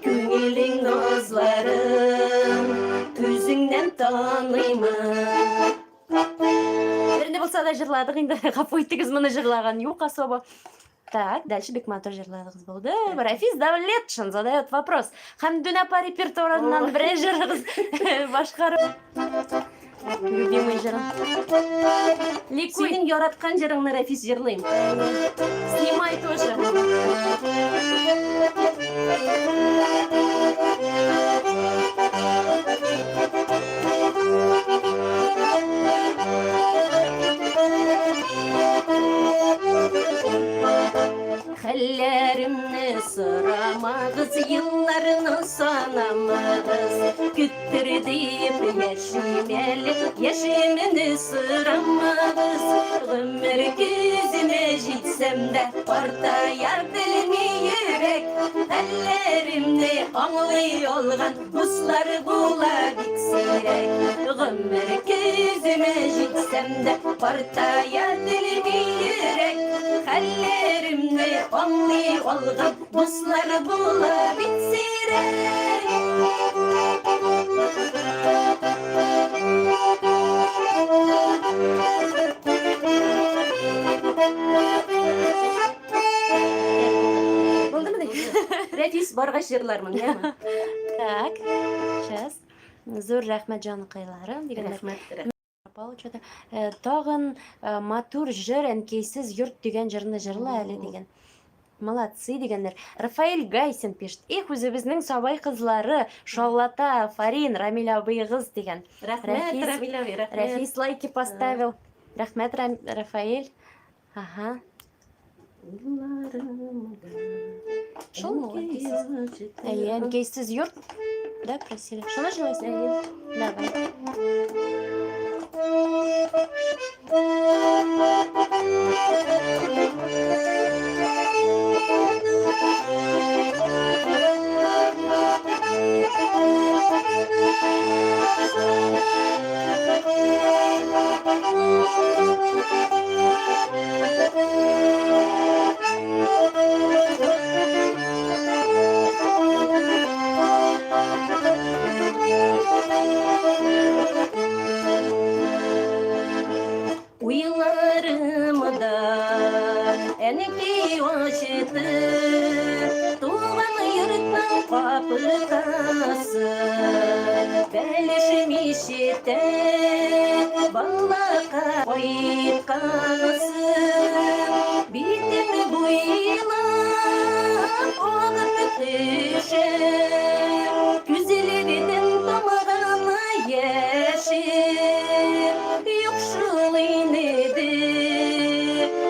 Күңелең назлары, үзеңнән. саныймын. Берне булса да җырладык инде. Гафу итегез, моны җырлаган юк особо. Так, дальше бик матур җырладыгыз булды. Рафис Давлетшин задает вопрос. Хәмдүнә апа репертуарыннан берәр җырыгыз башкарып. Любимый җырым. Ликуй. Синең яраткан җырыңны, Рәфис, җырлыйм. Снимай тоже. Хәлләремне сорамагыз, елларны санамагыз. Көттер диеп яшим әле, яшемне сорамагыз. Гомер көзенә җитсәм дә, картая белми йөрәк. Хәлләремне аңлый алган дуслар була бик сирәк. Гомер көзенә җитсәм дә, картая белми йөрәк. Хәлләремне аңлый алган дуслар була бик сирәк. Булдымы? Рәфис баргач җырлармын, яме? Так, сейчас. Зур рәхмәт, җаныкайларым дигәннәр. Рәхмәт. Пропало что-то. Тагын матур җыр Әнкәйсез йорт дигән җырны җырла әле дигән. Молодцы дигәннәр. Рафаэль Гайсин пишет. Эх, үзебезнең сабай кызлары, Шаулата, Афарин, Рамиль абыегыз дигән. Рәхмәт, Рәфис, Рамиль абый, рәхмәт. Рәфис лайки поставил. Рәхмәт, Рафаэль. Ага. Шул әнкәйсез. Әйе, әнкәйсез йорт. Да, просили. Шуны җырлайсың? Давай. Уйларымда әнкәй ачты туган йортның капкасы, бәлеш мичтә балака кайткасы, битем буйлап агып төшә, күзләрдән тамган яшем. Юк шул инде,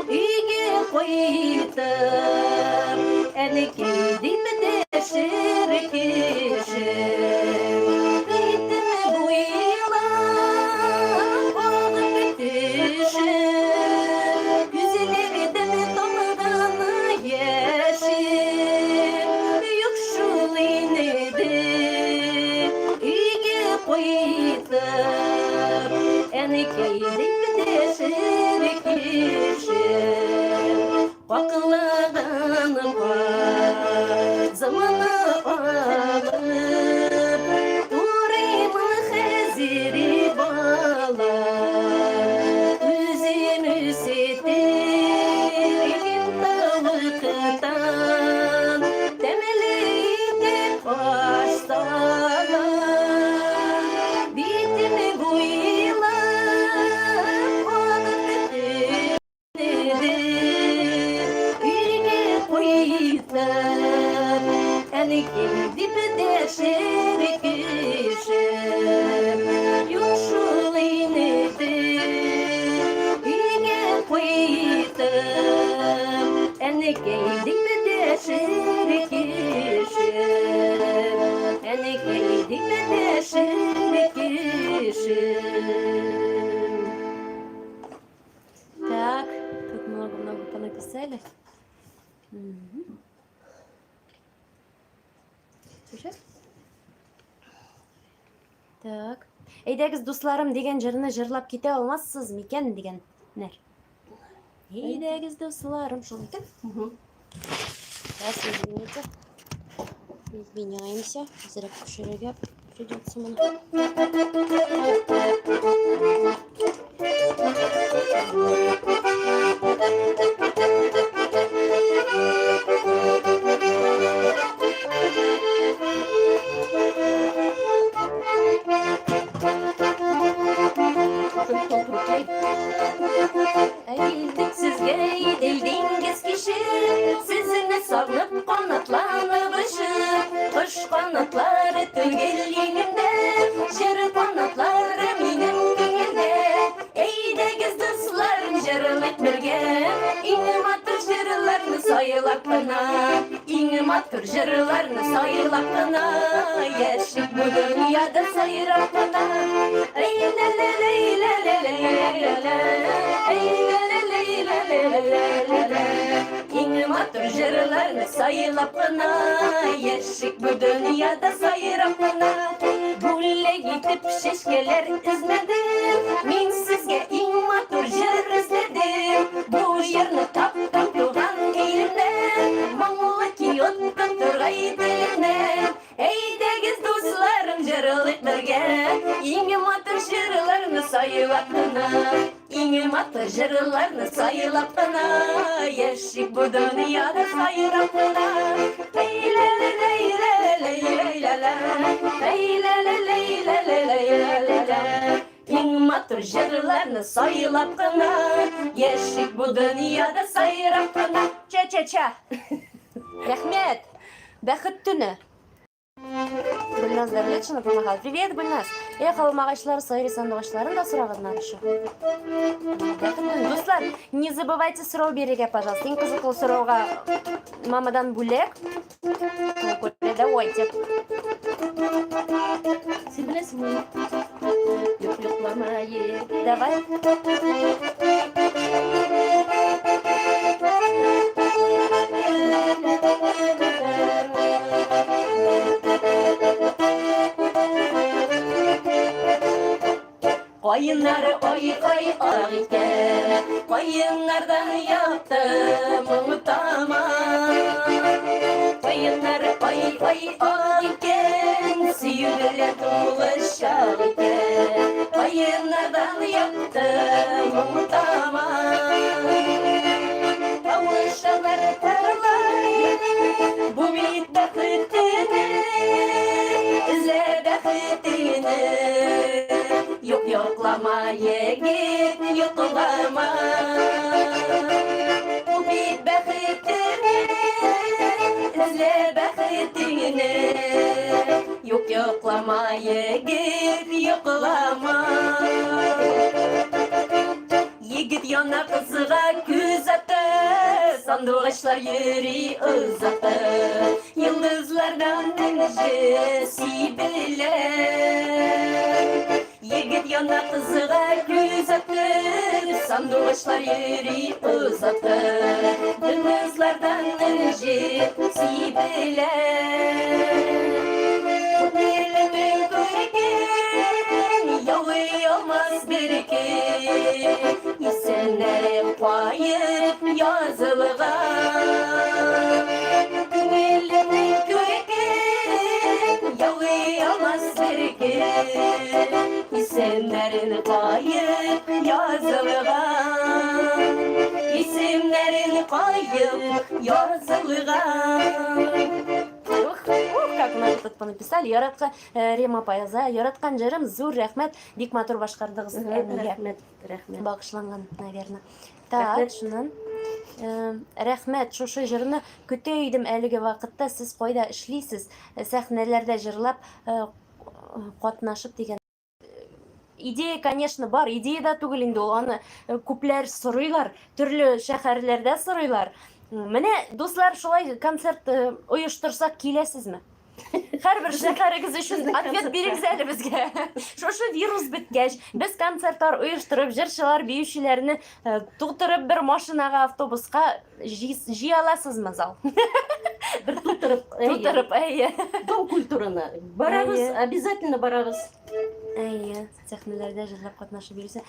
өйгә кайтып, әнкәй дип дәшер кешем. Битем буйлап агып төшә, күзләрдән тамган яшем. Юк шул инде, өйгә кайтып, әнкәй дип дәшер кешем. Каклаган заманы алып, турыймын хәзер балам. Үзем үстергән тавыктан тәмле итеп аш салам. Битем буйлап агып өйгә кайтып, әнкәй дип дәшер кешем. Юк шул инде, өйгә кайтып, әнкәй дип дәшер кешем. Әнкәй дип дәшер кешем. Так, тут много-много понаписали. Мгм. Слушай. Так. Әйдәгез, дусларым дигән җырны җырлап китә алмассыз микән дигәннәр. Әйдәгез, дусларым, шул микән? Мгм. Сейчас, извините. Извиняемся. Зря төшерергә. придется моны. Әйлдек сезгә Идел диңгез кичеп, Сезне сагынып канатланып очып, Кош канатлары түгел иңемдә, Җыр канатлары минем күңелдә. Әйдәгез, дусларым, җырлыйк бергә, Иң матур җырларны сайлап кына, Иң матур җырларны сайлап кына, Яшик бу дөньяда сайрап кына. Эй, ла ла лей, ла ла лей, ла ла. Эй, ла ла лей, ла ла ла ла ла. Иң матур җырларны сайлап кына, Яшик бу дөньяда сайрап кына. Бүләк итеп чәчкәләр эзләдем, Мин сезгә иң матур җыр эзләдем. Бу җырны таптым туган илемнән, Моңлы көй оттым тургай теленнән. Әйдәгез, дусларым, җырлыйк бергә, Иң матур җырларны сайлап кына, Иң матур җырларны сайлап кына, Яшик бу дөньяда сайрап кына. Эй, ла ла лей, ла ла лей, лей, ла ла. Эй, ла ла лей, ла ла лей, ла ла ла. Иң матур җырларны сайлап кына, Яшик бу дөньяда сайрап кына. Ча-ча-ча. Рәхмәт. Бәхет төне. Гөлназ Дәүләтшина помогала. Привет, Гөлназ. Эх, алмагачлар, сайрый сандугачларын да сорагызмы еще? Бәхет төне. Дуслар, не забывайте сорау бирергә, пожалуйста. Иң кызыклы сорауга мамадан бүләк. Давайте. Син беләсеңме? Юк, йоклама, егет. Давай. Каеннары ай-ай ак икән, каеннардан якты моң тама. Каеннары ай-ай ак икән, сөю белән тулы чак икән. Каеннардан якты моң тама. Тавышалар тарлар, бу бит бәхет төне, эзлә бәхетеңне. Юк, йоклама, егет, йоклама. Бу бит бәхет төне, эзлә бәхетеңне. Юк, йоклама, егет, йоклама. Егет яна кызга күз атты, Сандугачлар йөри озатып, Йолдызлардан энҗе сибелә. Егет яна кызга күз атты, Сандугачлар йөри озатып, Йолдызлардан энҗе сибелә. Күңелемнең күркен яулый алмас беркем, Исемнәре каеп язылган. Күңелемнең күркен яулый алмас беркем, Исемнәрен каеп язылган. Исемнәрен каеп язылган. Ух, ух, как много тут понаписали. Яраткан Рема апа яза. Яраткан җырым, зур рәхмәт. Бик матур башкардыгыз әнигә. Рәхмәт, рәхмәт. Багышланган, наверное. Так, Рәхмәт. шуннан. Рәхмәт, шушы җырны көтә идем әлеге вакытта. Сез кайда эшлисез? Сәхнәләрдә җырлап, катнашып дигән. Идея, конечно, бар. Идея да түгел инде ул. Аны күпләр сорыйлар, төрле шәһәрләрдә сорыйлар. Менә, дуслар, шулай концерт оештырсак киләсезме? Һәрбер шәһәрегез өчен Безнең ответ концертка. бирегез әле безгә. Шушы вирус беткәч, без концертлар оештырып, җырчылар, биючеләрне тутырып бер машинага, автобуска җыя аласызмы зал? Бер тутырып, әйе. Тутырып, әйе. Дом культураны. Барабыз, Әйе. обязательно барабыз. Әйе, сәхнәләрдә җырлап катнашып йөрсә.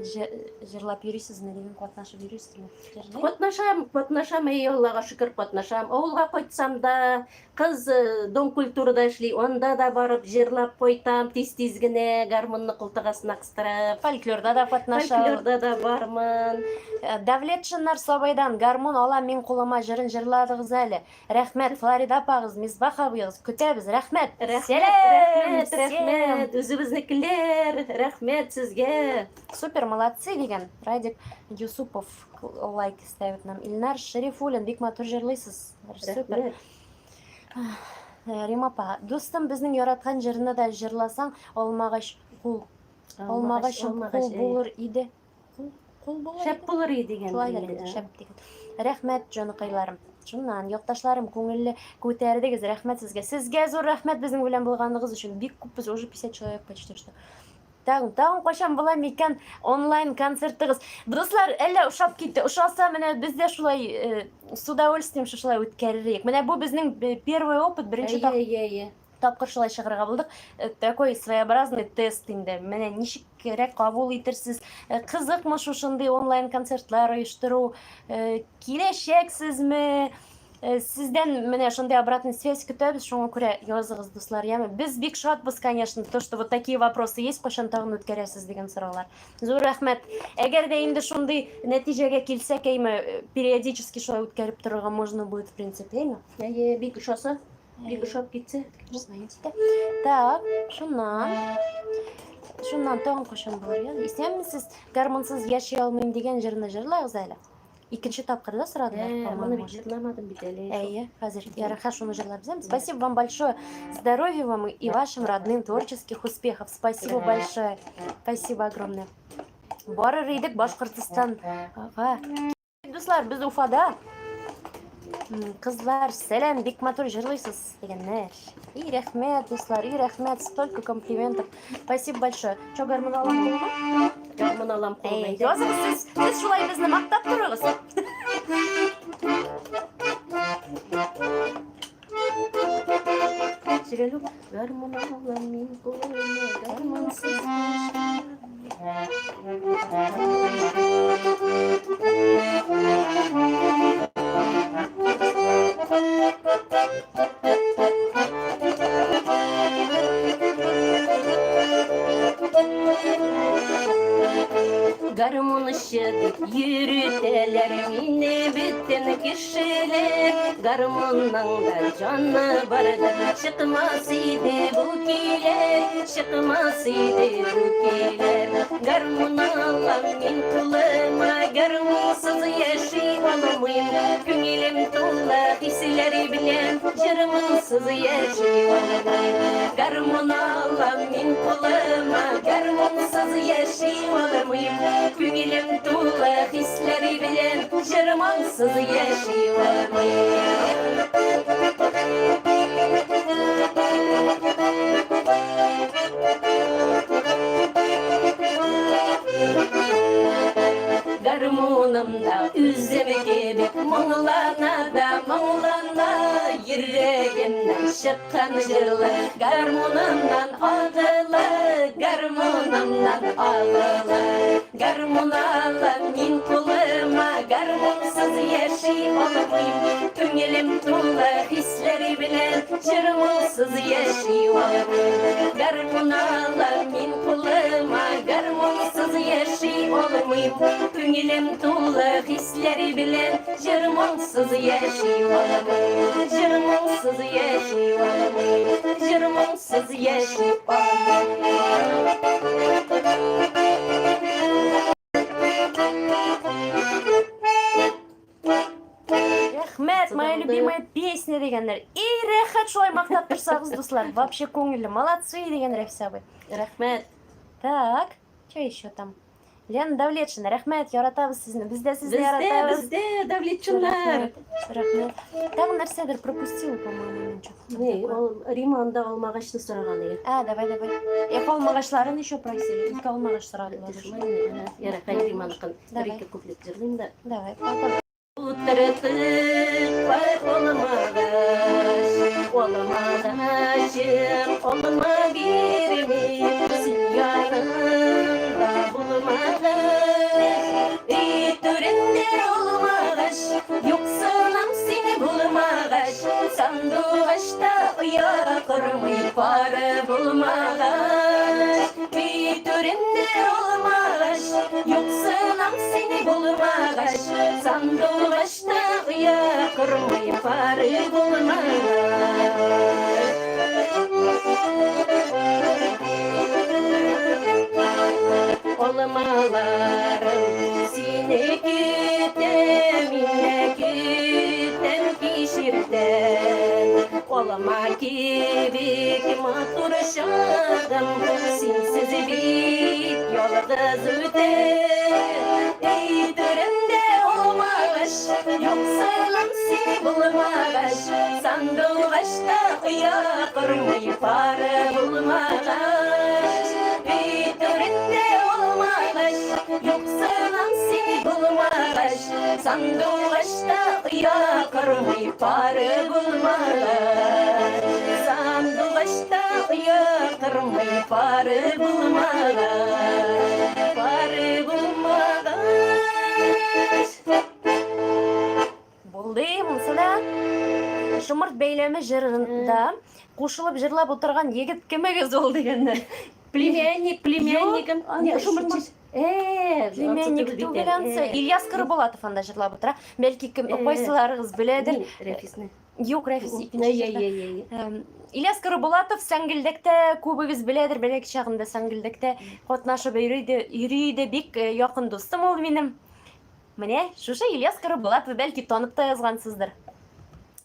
Җырлап йөрисезме дигән, катнашып йөрисезме? Җырлый? Катнашам, катнашам, әй, Аллага шөкер, катнашам. Авылга кайтсам да, кыз э, дом культурада эшли, анда да барып җырлап кайтам, тиз-тиз генә гармунны култык астына кыстырып. Фольклорда да катнаша. Фольклорда да бармын. Э, Давлетшиннар Сабайдан гармун алам мин кулыма җырын җырладыгыз әле. Рәхмәт, Флорида апагыз, Мисбах абыегыз, көтәбез, рәхмәт. Рәхмәт, Сәлам! рәхмәт, рәхмәт, үзебезнекеләр, рәхмәт сезгә. Супер, молодцы дигән. Радик Юсупов лайк ставит нам. Илнар Шәрифуллин, бик матур җырлыйсыз. Супер. Рәхмәт. Э, Рима апа, дустым безнең яраткан җырны да җырласаң, алмагач кул, алмагачым кул булыр иде. Кул, кул булыр Шәп иде. булыр иде дигән. Шулайдыр инде, шәп дигән. Рәхмәт, җаныкайларым. Шуннан, якташларым, күңелле күтәрдегез. Рәхмәт сезгә. Сезгә зур рәхмәт безнең белән булганыгыз өчен. Бик күпбез, уже 50 человек почти что. Тагын, тагын кайчан була микән онлайн концертыгыз? Дуслар, әллә ошап китте. Ошаса, менә без дә шулай э, с удовольствием шушылай үткәрер идек. Менә бу безнең э, первый опыт, беренче Әйе, әйе, әйе. тапкыр шулай чыгарга булдык. Э, такой своеобразный тест инде. Менә ничекрәк кабул итерсез? Э, кызыкмы шушындый онлайн концертлар оештыру? Э, киләчәксезме? Сездән менә шундый обратный связь көтәбез, шуңа күрә языгыз, дуслар, яме. Без бик шатбыз, конечно, то, что вот такие вопросы есть, кайчан тагын үткәрәсез дигән сораулар. Зур рәхмәт. Әгәр дә инде шундый нәтиҗәгә килсәк, әйме, периодически шулай үткәреп торырга можно будет, в принципе, әйме? Әйе, бик ошаса. Бик ошап китсә. Знаете. Так, шуннан. Шуннан тагын кайчан булыр, я? Исәнмесез, гармунсыз яши алмыйм дигән җырны җырлагыз әле. Икенче тапкыр да сорадылар, Ә, по-моему, моны бит может. җырламадым бит әле. Әйе, хәзер ярыха шуны җырлап бизәм. Спасибо вам большое. Здоровья вам и вашим родным, творческих успехов. Спасибо большое. Спасибо огромное. Барыр идек Башкортостанга. Дуслар, без Уфада. Кызлар, сәлам, бик матур җырлыйсыз дигәннәр. И рәхмәт, дуслар, и рәхмәт, столько комплиментов. Спасибо большое. Чо, гармун алам кулыма? Гармун алам кулыма. Әй, языгыз сез, сез шулай безне мактап торыгыз. Сөйләлү, гармун алам мин кулыма, гармунсыз Гармунчы дип йөртәләр мине бөтен кешеләр. Гармунның да җаны бардыр, чыкмас иде бу көйләр, чыкмас иде бу көйләр. Гармун алам мин кулыма, гармунсыз яши алмыйм. Күңелем тулы хисләр белән, җырмынсыз яши алмыйм. Гармун алам мин кулыма, гармунсыз яши алмыйм. Күңелем тулы хисләр белән, җырмынсыз яши алмыйм. Гармунымда үзем кебек моңлана да моңлана, йөрәгемнән чыккан җырлар гармунымнан агыла, гармунымнан агыла. Гармун алам мин кулыма, гармунсыз яши алмыйм. Күңелем тулы хисләр белән, җырмынсыз яши алмыйм. Гармун алам мин кулыма, гармунсыз яши алмыйм. Күңелем тулы хисләр белән, җырмынсыз яши алмыйм. Җырмынсыз яши алмыйм. Җырмынсыз яши алмыйм. Рәхмәт, моя любимая песня дигәннәр. И рәхәт шулай мактап торсагыз, дуслар. Вообще күңелле. Молодцы дигән Рәфис абый. Рәхмәт. Так, что еще там? Лена Давлетшина, рәхмәт, яратабыз сезне. Без дә сезне Бездә, яратабыз. бездә, Давлетшиннар. Рәхмәт, рәхмәт. Тагын нәрсәдер пропустила, по-моему, мин что-то. Не, ул Рима анда алмагачны сораган иде. А, давай, давай. Ике алмагачларын еще просили. Ике алмагач сорадылар. Яракай Риманыкын. Давай. Бер ике куплет җырлыйм да. Давай, потом. Утыртып алмагач, алмагачым, алма бирмим, син янымда булмагач. Юксынам сине булмагач, Сандугач та оя кормый пары булмагач. Алмаларым, сине көтәм, мин дә көтәм кич иртән. Алма кебек матур чагым, синсез бит ялгыз үтә. Өй түрендә алмагач, юксынам сине булмагач, Сандугач та оя кормый пары булмагач. Өй түрендә алмагач, юксынам сине булмагач, Сандугач та оя кормый пары булмагач. Сандугач та оя кормый пары булмагач. Пары булмагач. Булды, монсы да. Шомырт бәйләме җырында кушылып җырлап утырган егет кемегез ул дигәннәр. Племянник, племянником. Юк, анда Не, шомырт шомырт. Племянник Племянник түгел ансы. Ильяс Карабулатов анда җырлап утыра. Бәлки кем кайсыларыгыз беләдер. Рәфисне. Юк, Рәфис икенче Әй, җырда. әй, әй, әй. Ильяс Карабулатов Сәңгелдәктә күбегез беләдер, бәләкәй чагында Сәңгелдәктә катнашып йөри иде, йөри иде. Бик якын дустым ул минем. Менә шушы Ильяс Карабулатов, бәлки танып та язгансыздыр.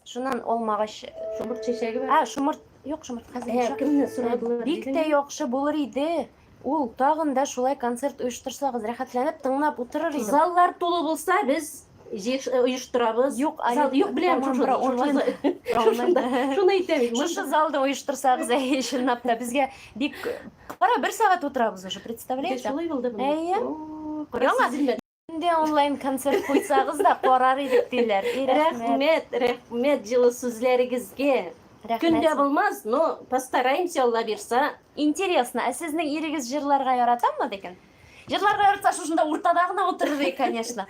Шуннан алмагач, Шомырт чәчәге бар. А, шомырт, юк, шомырт хәзер Ә, ничә? кемне сорадылар? Бик тә яхшы булыр иде. Ул тагын да шулай концерт оештырсагыз, рәхәтләнеп тыңлап утырыр идем. Заллар тулы булса, без оештырабыз. Юк, Зал, әле юк, беләм, тәмам шушы, про онлайн. шушында, шуны әйтәм. Шушы залда оештырсагыз, әй, чынлап та безгә бик кара бер сәгать утырабыз уже, представляете? Шулай булды бу. Әйе. О, кара Яңа. сизелмәде. Инде онлайн концерт куйсагыз да карар идек диләр. И, рәхмәт. Рәхмәт, рәхмәт җылы сүзләрегезгә. Рәхмәт. Көндә булмас, но постараемся, Алла бирса. Интересно, ә сезнең ирегез җырларга яратамы дигән? Җырларга яратса, шушында уртада гына утырыр иде, конечно.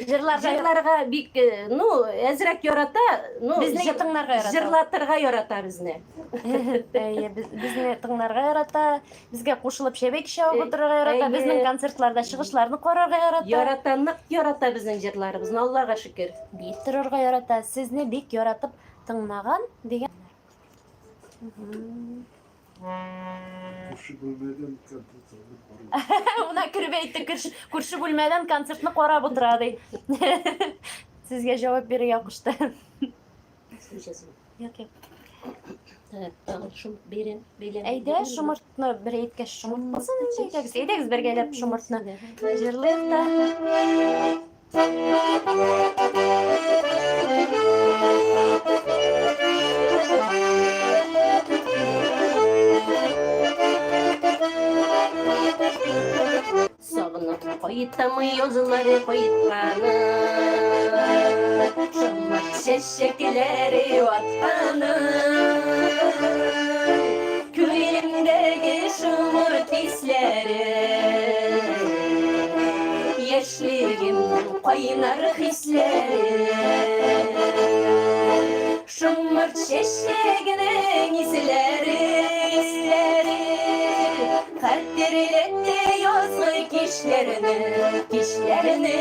Җырларга Җырларга бик, ну, әзрәк ярата, ну, Безне тыңларга ярата. Җырлатырга ярата безне. Әйе, безне тыңларга ярата, безгә кушылып чәбәк чабып утырырга ярата, безнең концертларда чыгышларны карарга ярата. Ярата, нык ярата безнең җырларыбызны, Аллага шөкер. Бик торырга ярата, сезне бик яратып тыңлаган дигән. Күрше бүлмәдән компьютерны карый. Уна кереп әйтте, күрше бүлмәдән концертны карап утыра ди. Сезгә җавап бирергә кушты. Юк, юк. Так, тагын шомырт бирәм, бәйләм. Әйдә, шомыртны бер әйткәч, шомырт булсын инде, әйдәгез, әйдәгез бергәләп шомыртны җырлыйк та. Сагынып кайтам язлары кайтканы, Шомырт чәчәкләре атканы. Күңелемдәге шомырт хисләре, Яшьлегемнең кайнар хисләре. Шомырт чәчәгенең исләре, исләре Хәтерләтә язгы кичләрне, кичләрне.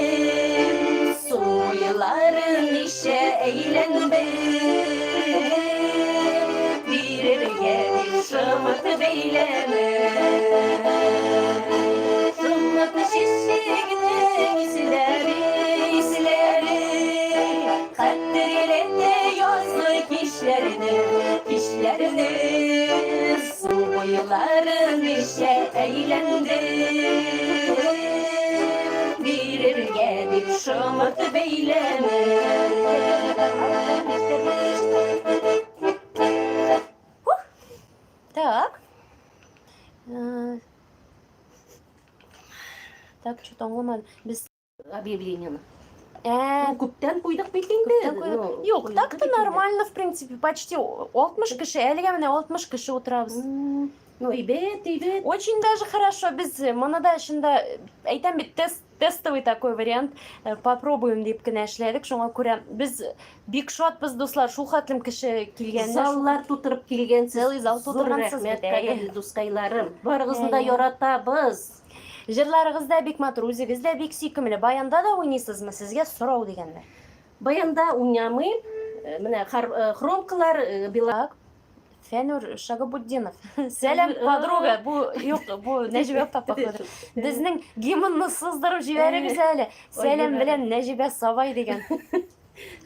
Су буйлары ничә әйләнде, Бирергә дип шомырт бәйләме. Шомырт чәчәгенең исләре, исләре Хәтерләтә язгы кичләрне, кичләрне. Су буйлары ничә әйләнде, Бирергә дип шомырт бәйләме. Так. Так, что-то аңламадым. Без Объявлениене. Ә, Ну, күптән куйдык бит инде. күптән куйдык. Ну, Юк, куйдык так-то бит инде. нормально, в принципе, почти 60 кеше, әлегә менә 60 кеше утырабыз. Ну, әйбәт, әйбәт. Очень даже хорошо. Без моны да чында әйтәм бит, тестовый такой вариант, попробуем дип кенә эшләдек. Шуңа күрә без бик шатбыз, дуслар, шул хәтлем кеше килгәненә. Заллар тутырып килгәнсез. Целый зал Зур тутыргансыз рәхмәт, бит, әйе. кадерле дускайларым. Барыгызны да Әйе. яратабыз. Җырларыгыз да бик матур, үзегез дә бик сөйкемле. Баянда да уйныйсызмы? Сезгә сорау дигәннәр. Баянда уйнамыйм. Менә хромкалар, бела. Так. Фәнүр Шагабутдинов. Сәлам, подруга. Бу юк, бу Нәҗибә апа походу. Безнең гимнны сыздырып җибәрегез әле. Сәлам белән Нәҗибә Сабай дигән.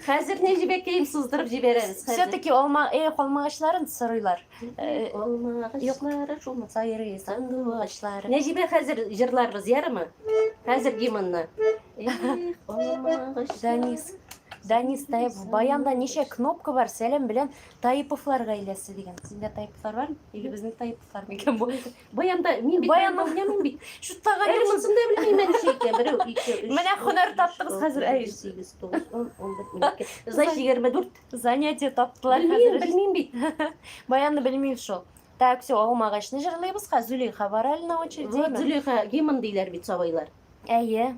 Хәзер Нәҗибәкәем сыздырып җибәрәбез. Все-таки алма, алмагачларын сорыйлар. Алмагачлары шулмы? Сайрый сандугачлары. Нәҗибә хәзер җырларбыз, ярымы? Хәзер гимнны. Эх, алмагачлары. Данис. Данис Таипов. Баянда ничә кнопка бар? Сәлам белән Таиповлар гаиләсе дигән. Синдә Таиповлар бармы? Или безнең Таиповлар микән бу? Баянда мин бит Баянны уйнамыйм бит. Шутлаган Әле монысын да белмим мин ничә икән. Берәү, ике, өч, Менә һөнәр таптыгыз хәзер, әй. 8, 9, 10, 11, 12. Значит, 24. Занятие таптылар Белмим, хәзер. белмим бит. Баянны белмим шул. Так, все, алмагачны җырлыйбыз хәзер. Зөләйха бар әле на очереди. Вот Зөләйха гимн диләр бит сабыйлар. Әйе.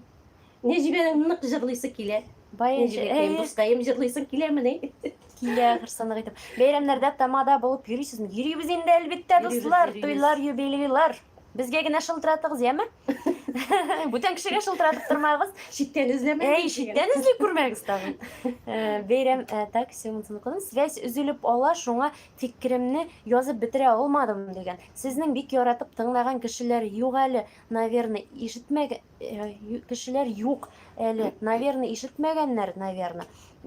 Нәҗибәнең нык җырлыйсы килә. Баян Нәҗибәкәем, дускаем, җырлыйсың киләмени? Килә хырсанык итеп. Бәйрәмнәрдә тамада булып йөрисезме? Йөрибез инде, әлбәттә, дуслар, туйлар, юбилейлар. Безгә генә шылтыратыгыз, яме? Бүтән кешегә шылтыратып тормагыз. Читтән эзләмәгез. Әй, читтән эзли күрмәгез тагын. Бәйрәм, так, секундсын укыдым. Связь өзелеп ала, шуңа фикеремне язып бетерә алмадым дигән. Сезнең бик яратып тыңлаган кешеләр юк әле, наверное, ишетмәгән кешеләр юк әле, наверное, ишетмәгәннәр, наверное.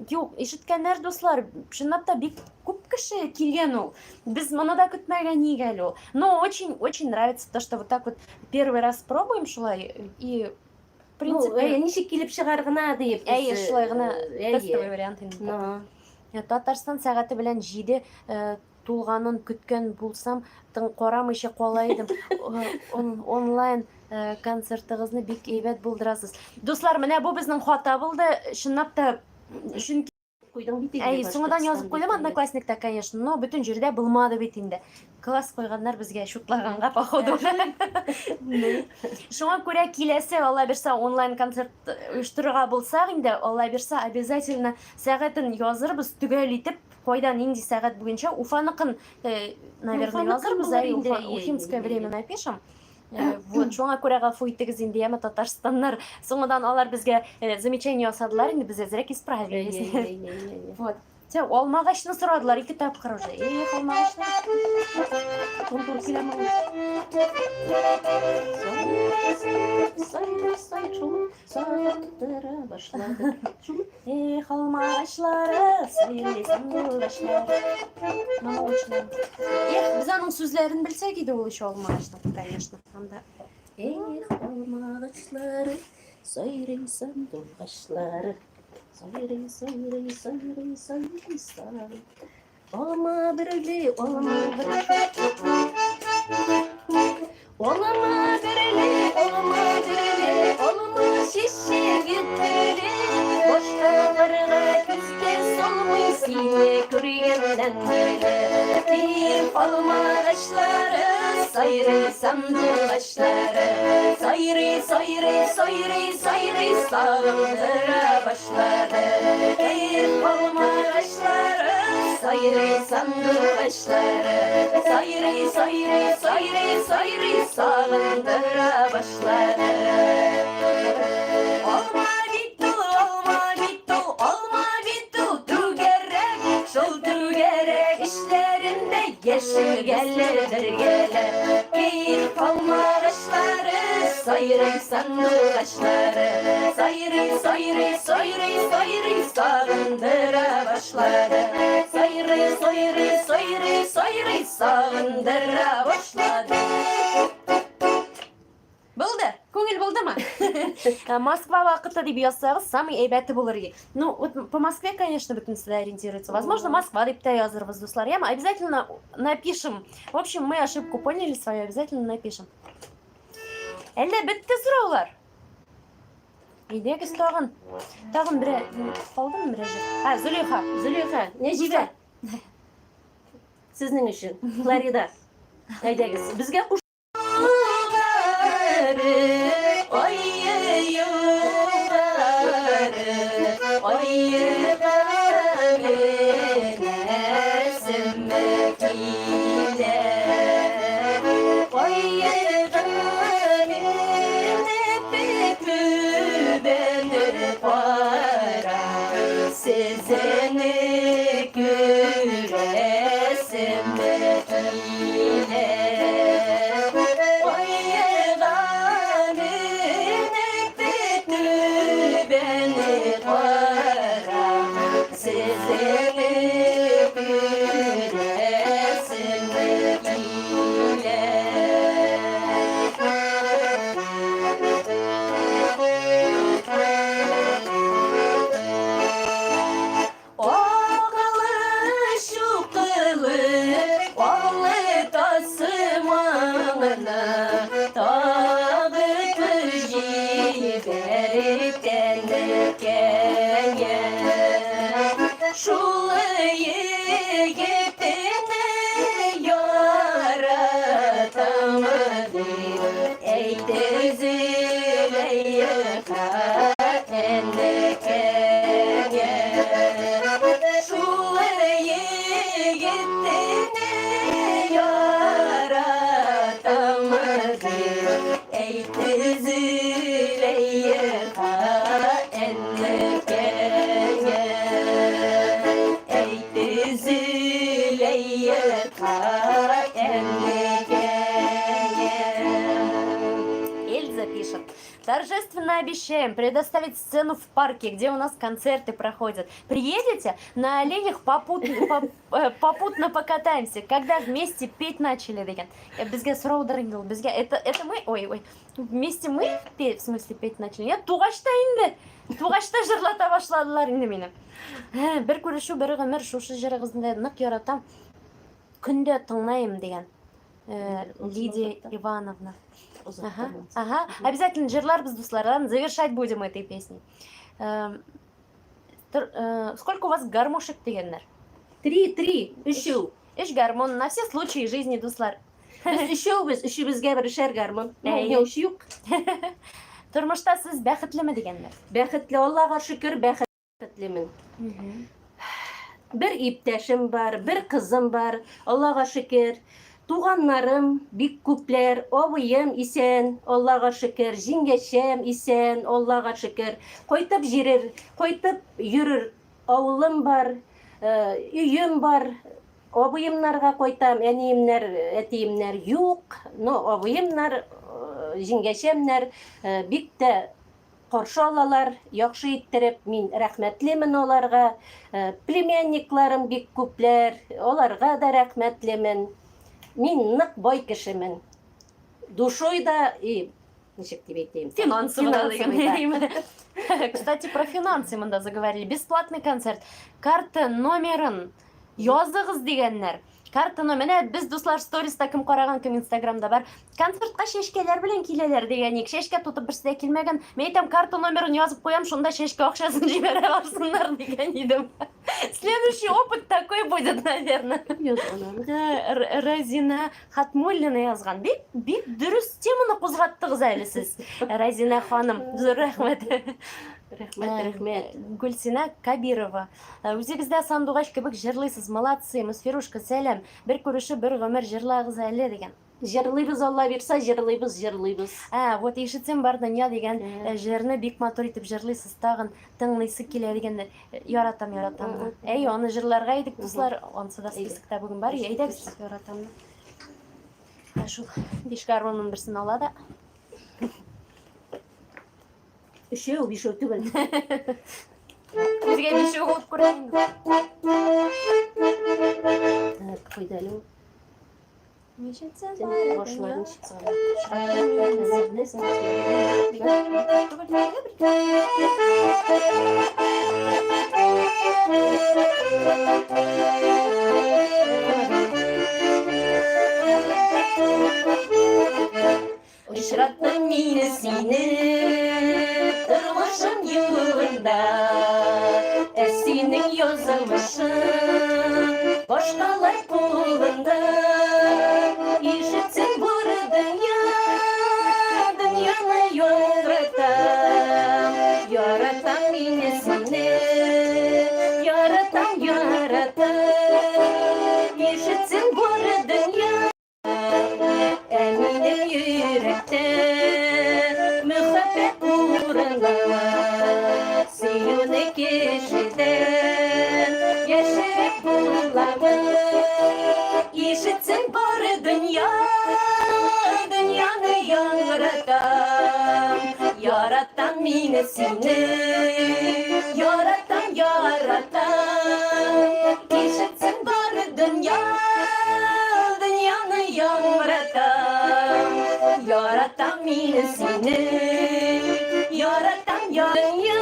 Юк, ишеткәннәр, дуслар, чынлап та бик күп кеше килгән ул. Без моны да көтмәгән ник әле ул. Но очень, очень нравится то, что вот так вот первый раз пробуем шулай и в принципе... Ну, ничек килеп чыгар гына диеп. Әйе, шулай гына тестовый вариант инде. Татарстан сәгате белән 7 тулганын көткән булсам, тын карамыйча кала идем. Онлайн концертыгызны бик әйбәт булдырасыз. Дуслар, менә бу безнең хата булды. Чынлап та, чөнки куйдың бит инде. Әй, соңыннан язып куйдым Одноклассникта, конечно, но бөтен җирдә булмады бит инде. Класс куйганнар безгә шутлаганга, походу. Шуңа күрә киләсе, Алла бирсә, онлайн концерт оештырырга булсак инде, Алла бирсә, обязательно сәгатен язырбыз, төгәл итеп, кайда нинди сәгать буенча Уфаныкын, наверное, язырбыз, әй, Уфимское время напишем. Вот, шуңа күрә гафу итегез инде, яме Татарстаннар. Соңыннан алар безгә замечание ясадылар, инде без әзрәк исправились. Вот. Все, алмагачны сорадылар ике тапкыр уже. Эх, алмагачны. Контур киләме? Сагындыра башлады. Эх, алмагачлары, сайрый сандугачлары. Мамалычлар. Эх, без аның сүзләрен белсәк иде ул еще алмагачның, конечно. Анда. Эх, алмагачлары, сайрый сандугачлары. Сайрый, сайрый, сайрый, сайрый, сайрый. Алма берле, алма берле. Алма берле, алма берле, алма чәчәге төрле. Башкаларга күз дә салмый сине күргәннән бирле. Эх, алмагачлары, сайрый сандугачлары. Сайрый, сайрый, сайрый, сайрый, сагындыра башлады. Эх, алмагачлары, сайрый сандугачлары. Сайрый, сайрый, сайрый, сайрый, сагындыра башлады. Алма бит ул, алма бит ул, алма бит ул түгәрәк, шул түгәрәк эчләрендә яшел гәле бергәләп. Эх, алмагачлары, сайрый сандугачлары. Сайрый, сайрый, сайрый, сайрый, сагындыра башлады. Сайрый, сайрый, сайрый, сайрый, сагындыра башлады. Булды. Күңел булдымы? Москва вакыты дип язсагыз, самый әйбәте булыр иде. Ну, вот по Москве, конечно, бөтенесе дә ориентируется. Возможно, Москва дип тә язырбыз, дуслар. Яме, обязательно напишем. В общем, мы ошибку поняли свою, обязательно напишем. Әллә бетте сораулар? Әйдәгез тагын. Тагын берәр калдымы берәр җыр? А, Зөләйха. Зөләйха, Нәҗибә. Сезнең өчен Флорида. Әйдәгез, безгә куш Ай югары, ай югары, менәсем килә. Ай югары. кара, сезне күрәсем килә. Айга менеп түбәне кара, сезне күрәсем килә. Акылы чукылы, аңлы тасымаңны тагытып җибәреп тәнекәгә. Шул егетне яратам дип әйтте Зөләйха әнекәгә. Шул егетне яратам дип әйтте Зөләйха әнекәгә. Әйтте Зөләйха әнекәгә. Эльза пишет. Торжественно обещаем предоставить сцену в парке, где у нас концерты проходят. Приедете, на оленях попутно покатаемся. Когда вместе петь начали, дигән. Безгә сораудыр инде ул. Безгә это мы, ой, ой, вместе мы петь, в смысле петь начали. Нет, тугач та инде. Тугач та җырлата башладылар инде мине. Бер күрешү, бер гомер, шушы җырыгызны нык яратам. Көндә тыңлайым дигән. Лидия Ивановна. Ага. Обязательно җырларбыз, дуслар. Ладно, завершать будем этой песней. Сколько у вас гармошек дигәннәр? Три, три, өчәү. Өч гармон на все случаи жизни, дуслар. Без өчәүбез, өчебезгә берешәр гармон. Ну, Әй. уйнаучы юк. Тормышта сез бәхетлеме дигәннәр? Бәхетле, Аллага шөкер, бәхетлемен. Бер иптәшем бар, бер кызым бар, Аллага шөкер. Туганнарым бик күпләр, абыем исән, Аллага шөкер, җиңгәчәм исән, Аллага шөкер. Кайтып җирер, кайтып йөрер авылым бар, өем бар. Абыемнарга кайтам, әниемнәр, әтиемнәр юк, но абыемнар, җиңгәчәмнәр бик тә каршы алалар, яхшы иттереп, мин рәхмәтлемен аларга. Племянникларым бик күпләр, аларга да рәхмәтлемен. Мин нык бай кешемен. Душой да и ничек дип әйтәем? Финансово да Финансовый, да. дигән. Кстати, про финансы монда заговорили. Бесплатный концерт. Карта номерын языгыз дигәннәр. Карта номер. Менә без, дуслар, сториста кем караган, кем Инстаграмда бар. Концертка чәчкәләр белән киләләр дигән ик. Чәчкә тотып берсе дә килмәгән. Мин әйтәм, карта номерын язып куям, шунда чәчкә акчасын җибәрә алсыннар дигән идем. Следующий опыт такой будет, наверное. Разина Хатмуллина язган. Бик, бик дөрес теманы кузгаттыгыз әле сез. Разина ханым, зур рәхмәт. Рәхмәт, рәхмәт. Гөлсинә Кабирова. Үзегез дә сандугач кебек җырлыйсыз, молодцы. Мөсфирушка, сәлам. Бер күрешү, бер гомер җырлагыз әле дигән. Җырлыйбыз, Алла бирсә, җырлыйбыз, җырлыйбыз. Ә, вот ишетсем бар дөнья дигән җырны бик матур итеп җырлыйсыз, тагын тыңлыйсы килә дигән. Яратам, яратам. Әй, аны җырларга идек, дуслар. Ансы да списокта бүген бар. Әйдәгез, яратамны. Ә шул биш гармонның берсен ала да. Өчәү, бишәү түгел. Безгә бишәү булып күренә. Так, кайда әле ул? Ничәнче Башларын чыкса. Очраттым мин сине тормышым юлында, ә синең язмышың башкалар кулында. Ишетсен бар дөнья, дөньяны яратам, яратам мин сине, яратам, яратам. Ишетсен бар дөнья, ә минем йөрәктә мәхәббәт урыны. яңгыратам, яратам мин сине, яратам, яратам. Ишетсен бары дөнья, дөньяны яңгыратам, яратам мин сине, яратам, дөнья,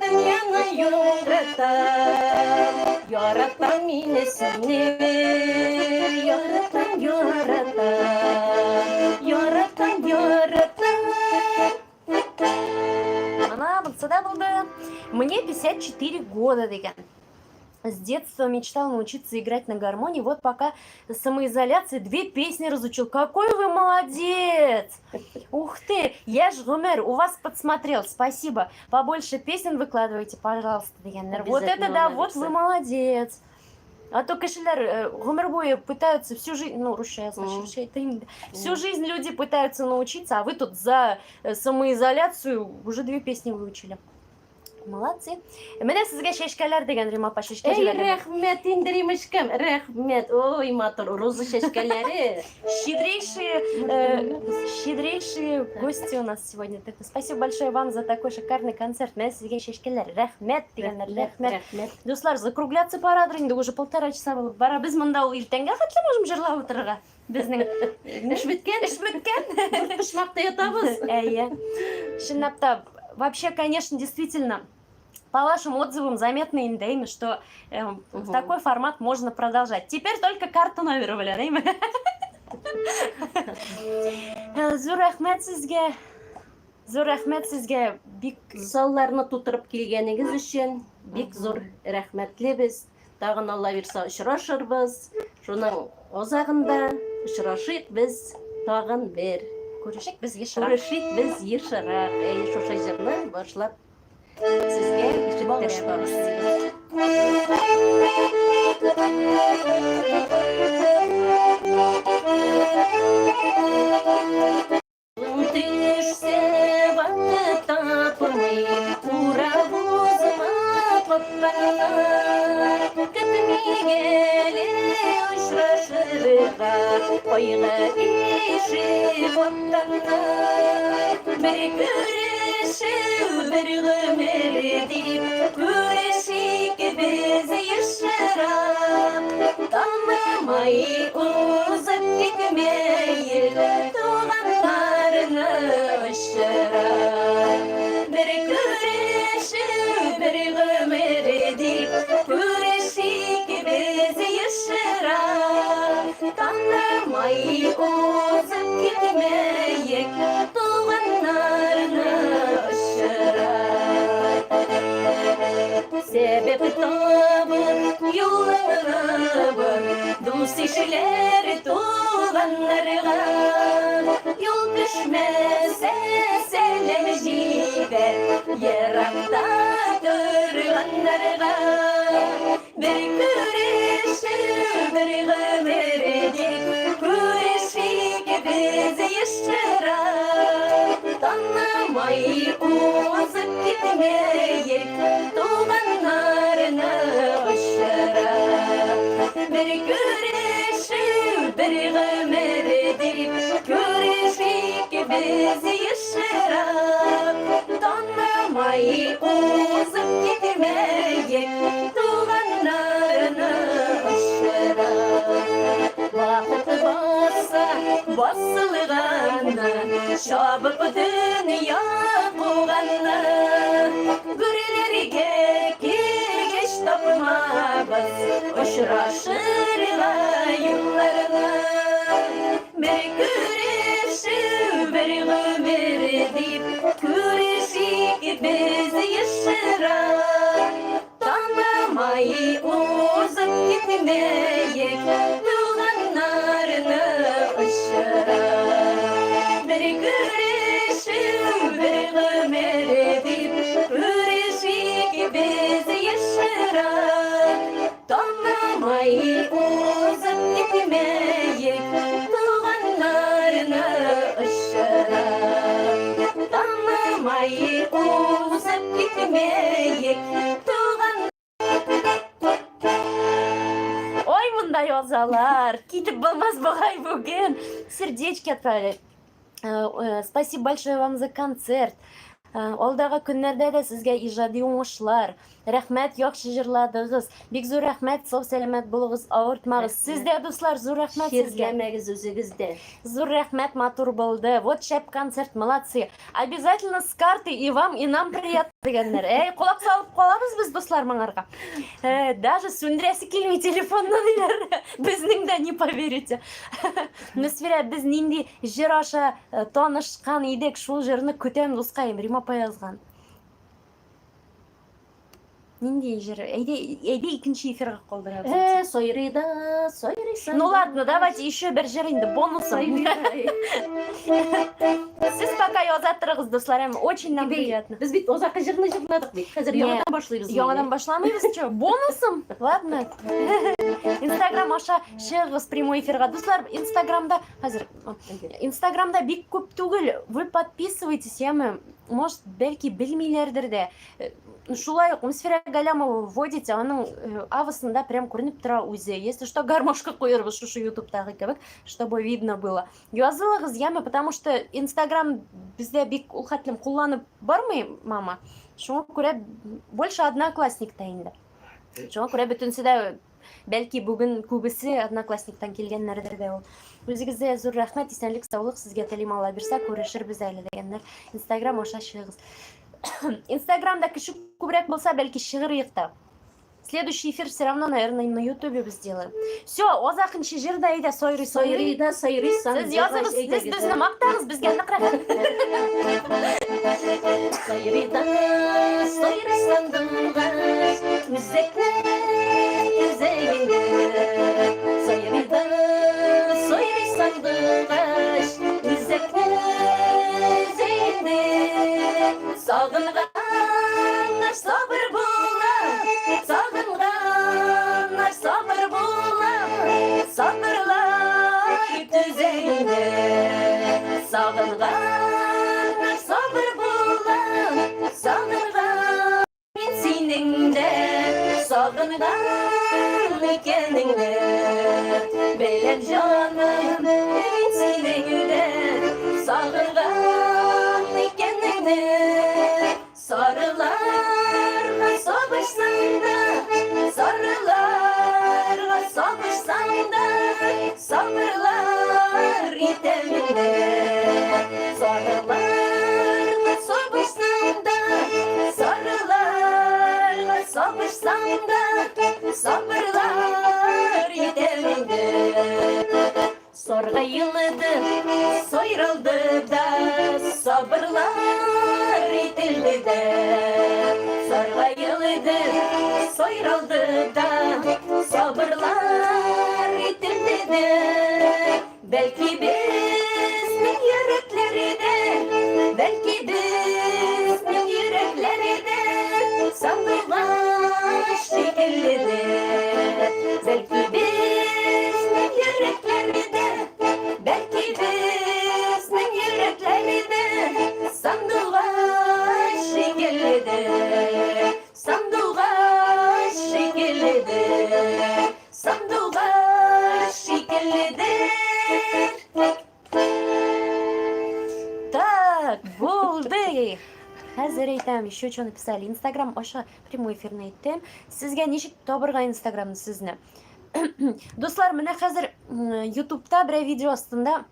дөньяны яңгыратам, яратам мин сине, яратам, яратам, яратам, яратам. Менә монысы да булды. Мне 54 года дигән. С детства мечтал научиться играть на гармонии. Вот пока самоизоляции две песни разучил. Какой вы молодец! Ух ты! Я ж гомер у вас подсмотрел. Спасибо. Побольше песен выкладывайте, пожалуйста, дигәннәр. Вот это Обязательно да, вот вы улыбнемся. молодец. А то кешеләр гомер буе пытаются всю жизнь, ну, русча язгач, русча әйтәйем инде. Всю жизнь люди пытаются научиться, а вы тут за самоизоляцию уже две песни выучили. Молодцы. Менә сезгә чәчкәләр дигән Рима апа, чәчкә Эй, җибәргән. Рәхмәт инде, Римешкәм, рәхмәт. Ой, матур роза чәчкәләре. Щедрейшие гости у нас сегодня. Так, спасибо большое вам за такой шикарный концерт. Менә сезгә чәчкәләр. Рәхмәт дигәннәр, рәхмәт. Рәхмәт. Дуслар, закругляться порадыр инде, уже полтора часа булып бара. Без монда ул иртәнгә хәтле можем җырлап утырырга. Безнең Эш беткән. Эш беткән. Почмакта ятабыз. Әйе. Чынлап та, вообще, конечно, действительно, по вашим отзывам заметно инде, әйме, что в Мгм. Такой формат можно продолжать. Теперь только карту номера белән, әйме? Зур рәхмәт сезгә. Зур рәхмәт сезгә. Бик Залларны тутырып килгәнегез өчен бик зур рәхмәтлебез. Тагын Алла бирсә очрашырбыз. Шуның азагында очрашыйк без тагын бер. Күрешик без ешрак. Күрешик без ешрак. Әй, шушы җырны башлап сезгә ишеттерәбез. Төшсә вакыт тапмый, урап узма капкаңнан. Көтмик әле очрашырга, кайгы ишеп атканнар. Бер күрешү, бер гомер дип, күрешик без ешрак. Танымай узып китмәек, туганнарны очрап. Бер күрешү, бер гомер дип, күрешик без ешрак. Танымай узып китмәек, туганнарны очрап. Сәбәп табып, юлыңны бар, дус ишләр туганнарга. Юл төшмәсә, сәлам җибәр, еракта торганнарга. Бер күрешү, бер гомер дип, күрешик без ешрак. Танымай узып китмәек, туганнарны очрап. Бер күрешү, бер гомер дип, күрешик без ешрак. Танымай узып китмәек, туганнарны очрап. Вакыт баса, басылганны, чабып дөнья куганны. Гүрләргә килгәч тапмабыз, очрашырга юлларны. Бер күрешү, бер гомер дип, күрешик без ешрак. Танымай узып китмәек, туганнарны очрап. Бер күрешү, бер гомер дип, күрешик без ешрак. Танымай узып китмәек, туганнарны очрап. Танымай узып китмәек, туган Ой, монда язалар. Китеп булмас бугай бүген. Сердечки отправили. Спасибо большое вам за концерт. Алдагы көннәрдә дә сезгә иҗади уңышлар. Рәхмәт, яхшы җырладыгыз. Бик зур рәхмәт, сау сәламәт булыгыз, авыртмагыз. Сез дә, дуслар, зур рәхмәт сезгә. Чирләмәгез үзегез дә. Зур рәхмәт, матур булды. Вот шәп концерт, молодцы. Обязательно с карты и вам, и нам приятно дигәннәр. Әй, колак салып калабыз без, дуслар, моңарга. Даже сүндерәсе килми телефонны диләр. Безнең дә не поверите. Мөсфирә, без нинди җыр аша танышкан идек, шул җырны көтәм, дускаем, Рима апа язган. Нинди җыр? Әйдә, әйдә икенче эфирга калдырабыз. Сайрый да, сайрый Ну ладно, давайте еще бер җыр инде, бонусом. Сез пока яза торыгыз, дусларым, очень нам приятно. Без бит озакы җырны җырладык бит. Хәзер яңадан башлыйбыз. Яңадан башламыйбыз, что? Бонусом? Ладно. Инстаграм аша чыгыгыз прямой эфирга. Дуслар, Инстаграмда хәзер Инстаграмда бик күп түгел. Вы подписывайтесь, яме. Может, бәлки белмиләрдер дә. Шулай ук Мсфира Галямова вводите, аның авысында прям күренеп тора үзе. Если что, гармошка куербыз шушы ютубтагы кебек, чтобы видно было. Язылыгыз, яме, потому что Инстаграм бездә бик ул хәтлем кулланып бармый, мама. Шуңа күрә больше одноклассникта инде. Шуңа күрә бөтенесе дә бәлки бүген күбесе одноклассниктан килгәннәрдер дә ул. Үзегезгә зур рәхмәт, исәнлек, саулык сезгә телим, Алла бирсә, күрешербез әле дигәннәр. Инстаграм аша чыгыгыз. Инстаграмда кеше күбрәк булса, бәлки чыгыр та. Следующий эфир все равно, наверное, на Ютубе без сделаем. Все, азакынчы җыр да әйдә, сайрый, сайрый. да, сайрый, Сез языгыз, сез безне мактагыз, безгә нык рәхәт. Сайрый да, сайрый сандугач, үзәкне үзәгеңдә. Сайрый да, сайрый сандугач, үзәкне үзәгеңдә. Сагынганнар сабыр була, сагынганнар сабыр була, сабырлар түзә инде. Сагынганнар сабыр була, сагынган мин синең дә сагынган икәнеңне беләм, җаным, мин синең дә сагынган икәнеңне. Сарыларга сабышсаң да, сарыларга сабышсаң да, сабырлар итәм инде. Сарыларга сабышсаң да, сарыларга сабышсаң да, сабырлар итәм инде. Саргаелды, сайралды да, сабырлар ителде дә. Саргаелды, сайралды да, сабырлар ителде дә. Бәлки безнең йөрәкләрдә, бәлки безнең йөрәкләрдә сандугач шикелледер. Бәлки безнең йөрәкләрдә, бәлки безнең йөрәкләрдә сандугач шикелледер. Сандугач шикелледер. Сандугач шикелледер. Так, булды. Хәзер әйтәм, еще что написали. Инстаграм аша прямой эфирны әйттем. Сезгә ничек табырга Инстаграмны сезне? Дуслар, менә хәзер Ютубта берәр видео астында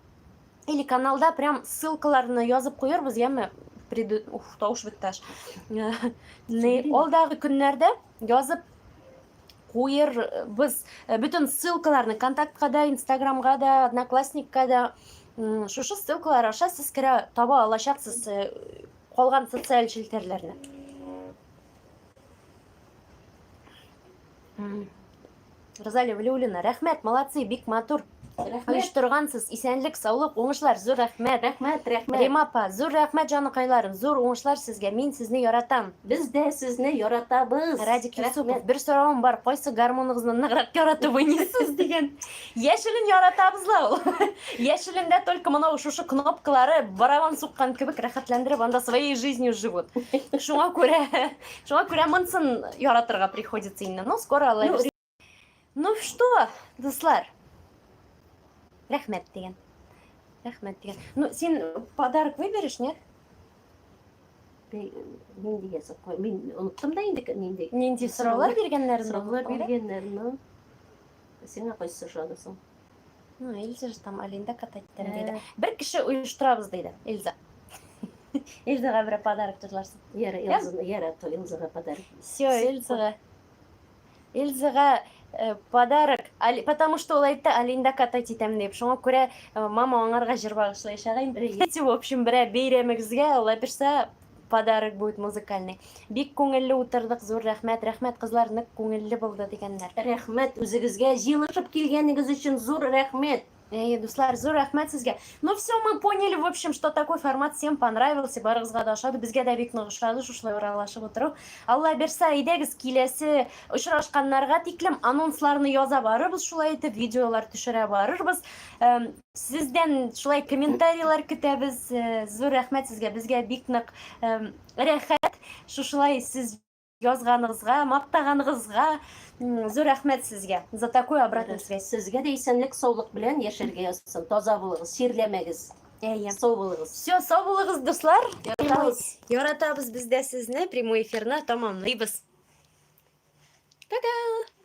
или каналда прям ссылкаларны язып куярбыз, яме? Преду... Уф, тавыш бетте аж. Алдагы көннәрдә язып куербыз бөтен ссылкаларны контактка да, Инстаграмга да, Одноклассникка да. Шушы ссылкалар аша сез керә таба алачаксыз калган социаль челтәрләрне. Розалия Валиуллина, рәхмәт, молодцы, бик матур. Рәхмәт. Оештыргансыз. Исәнлек, саулык, уңышлар, зур рәхмәт. Рәхмәт, рәхмәт. Рима апа, зур рәхмәт, җаныкайларым, зур уңышлар сезгә. Мин сезне яратам. Без дә сезне яратабыз. Радик Юсупов, Рәхмәт. бер соравым бар, кайсы гармоныгызны ныграк яратып уйныйсыз дигән. Яшелен яратабыз ла ул. Яшелендә только монау шушы кнопкалары барабан суккан кебек рәхәтләндереп анда своей жизнью живут. Шуңа күрә, шуңа күрә монсын яратырга приходится инде. Но скоро Алла Ну, бирсә. Ну что, дуслар? Рәхмәт дигән. Рәхмәт дигән. Ну, син подарок выберешь, нет? Нинди язып куй? Мин оныттым да инде нинди. Нинди сораулар биргәннәрен Сораулар биргәннәр, ну. Сиңа кайсы ошады соң? Ну, Эльза же там оленьда катать итәм диде. Бер кеше оештырабыз диде, Эльза. Эльзага бер подарок тотыларсың. Яра, Эльза, яра, то Эльзага подарок. Все, Эльзага. Эльзага э, подарок, потому что ул әйтте, оленьда катать итәм дип. Шуңа күрә э, мама аңарга җыр багышлаячак инде. В общем, берәр бәйрәмегезгә, Алла бирсә, подарок будет музыкальный. Бик күңелле утырдык, зур рәхмәт, рәхмәт кызлар, нык күңелле булды дигәннәр. Рәхмәт үзегезгә җыелышып килгәнегез өчен зур рәхмәт. Эй, дуслар, зур рәхмәт сезгә. Ну все, мы поняли, в общем, что такой формат всем понравился. Барыгызга да ошады, безгә дә бик нык ошады шушылай аралашып утыру. Алла бирсә, әйдәгез киләсе очрашканнарга тиклем анонсларны яза барырбыз, шулай итеп видеолар төшерә барырбыз. Сездән шулай комментарийлар көтәбез. Э, зур рәхмәт сезгә, безгә бик нык рәхәт шушылай сез язганыгызга, мактаганыгызга зур рәхмәт сезгә за такую обратную связь. Сезгә дә исәнлек, саулык белән яшәргә язсын. Таза булыгыз, чирләмәгез. Әйе. Сау булыгыз. Все, сау булыгыз, дуслар. Яратабыз. Яратабыз без дә сезне. Прямой эфирны тамамлыйбыз. Пока!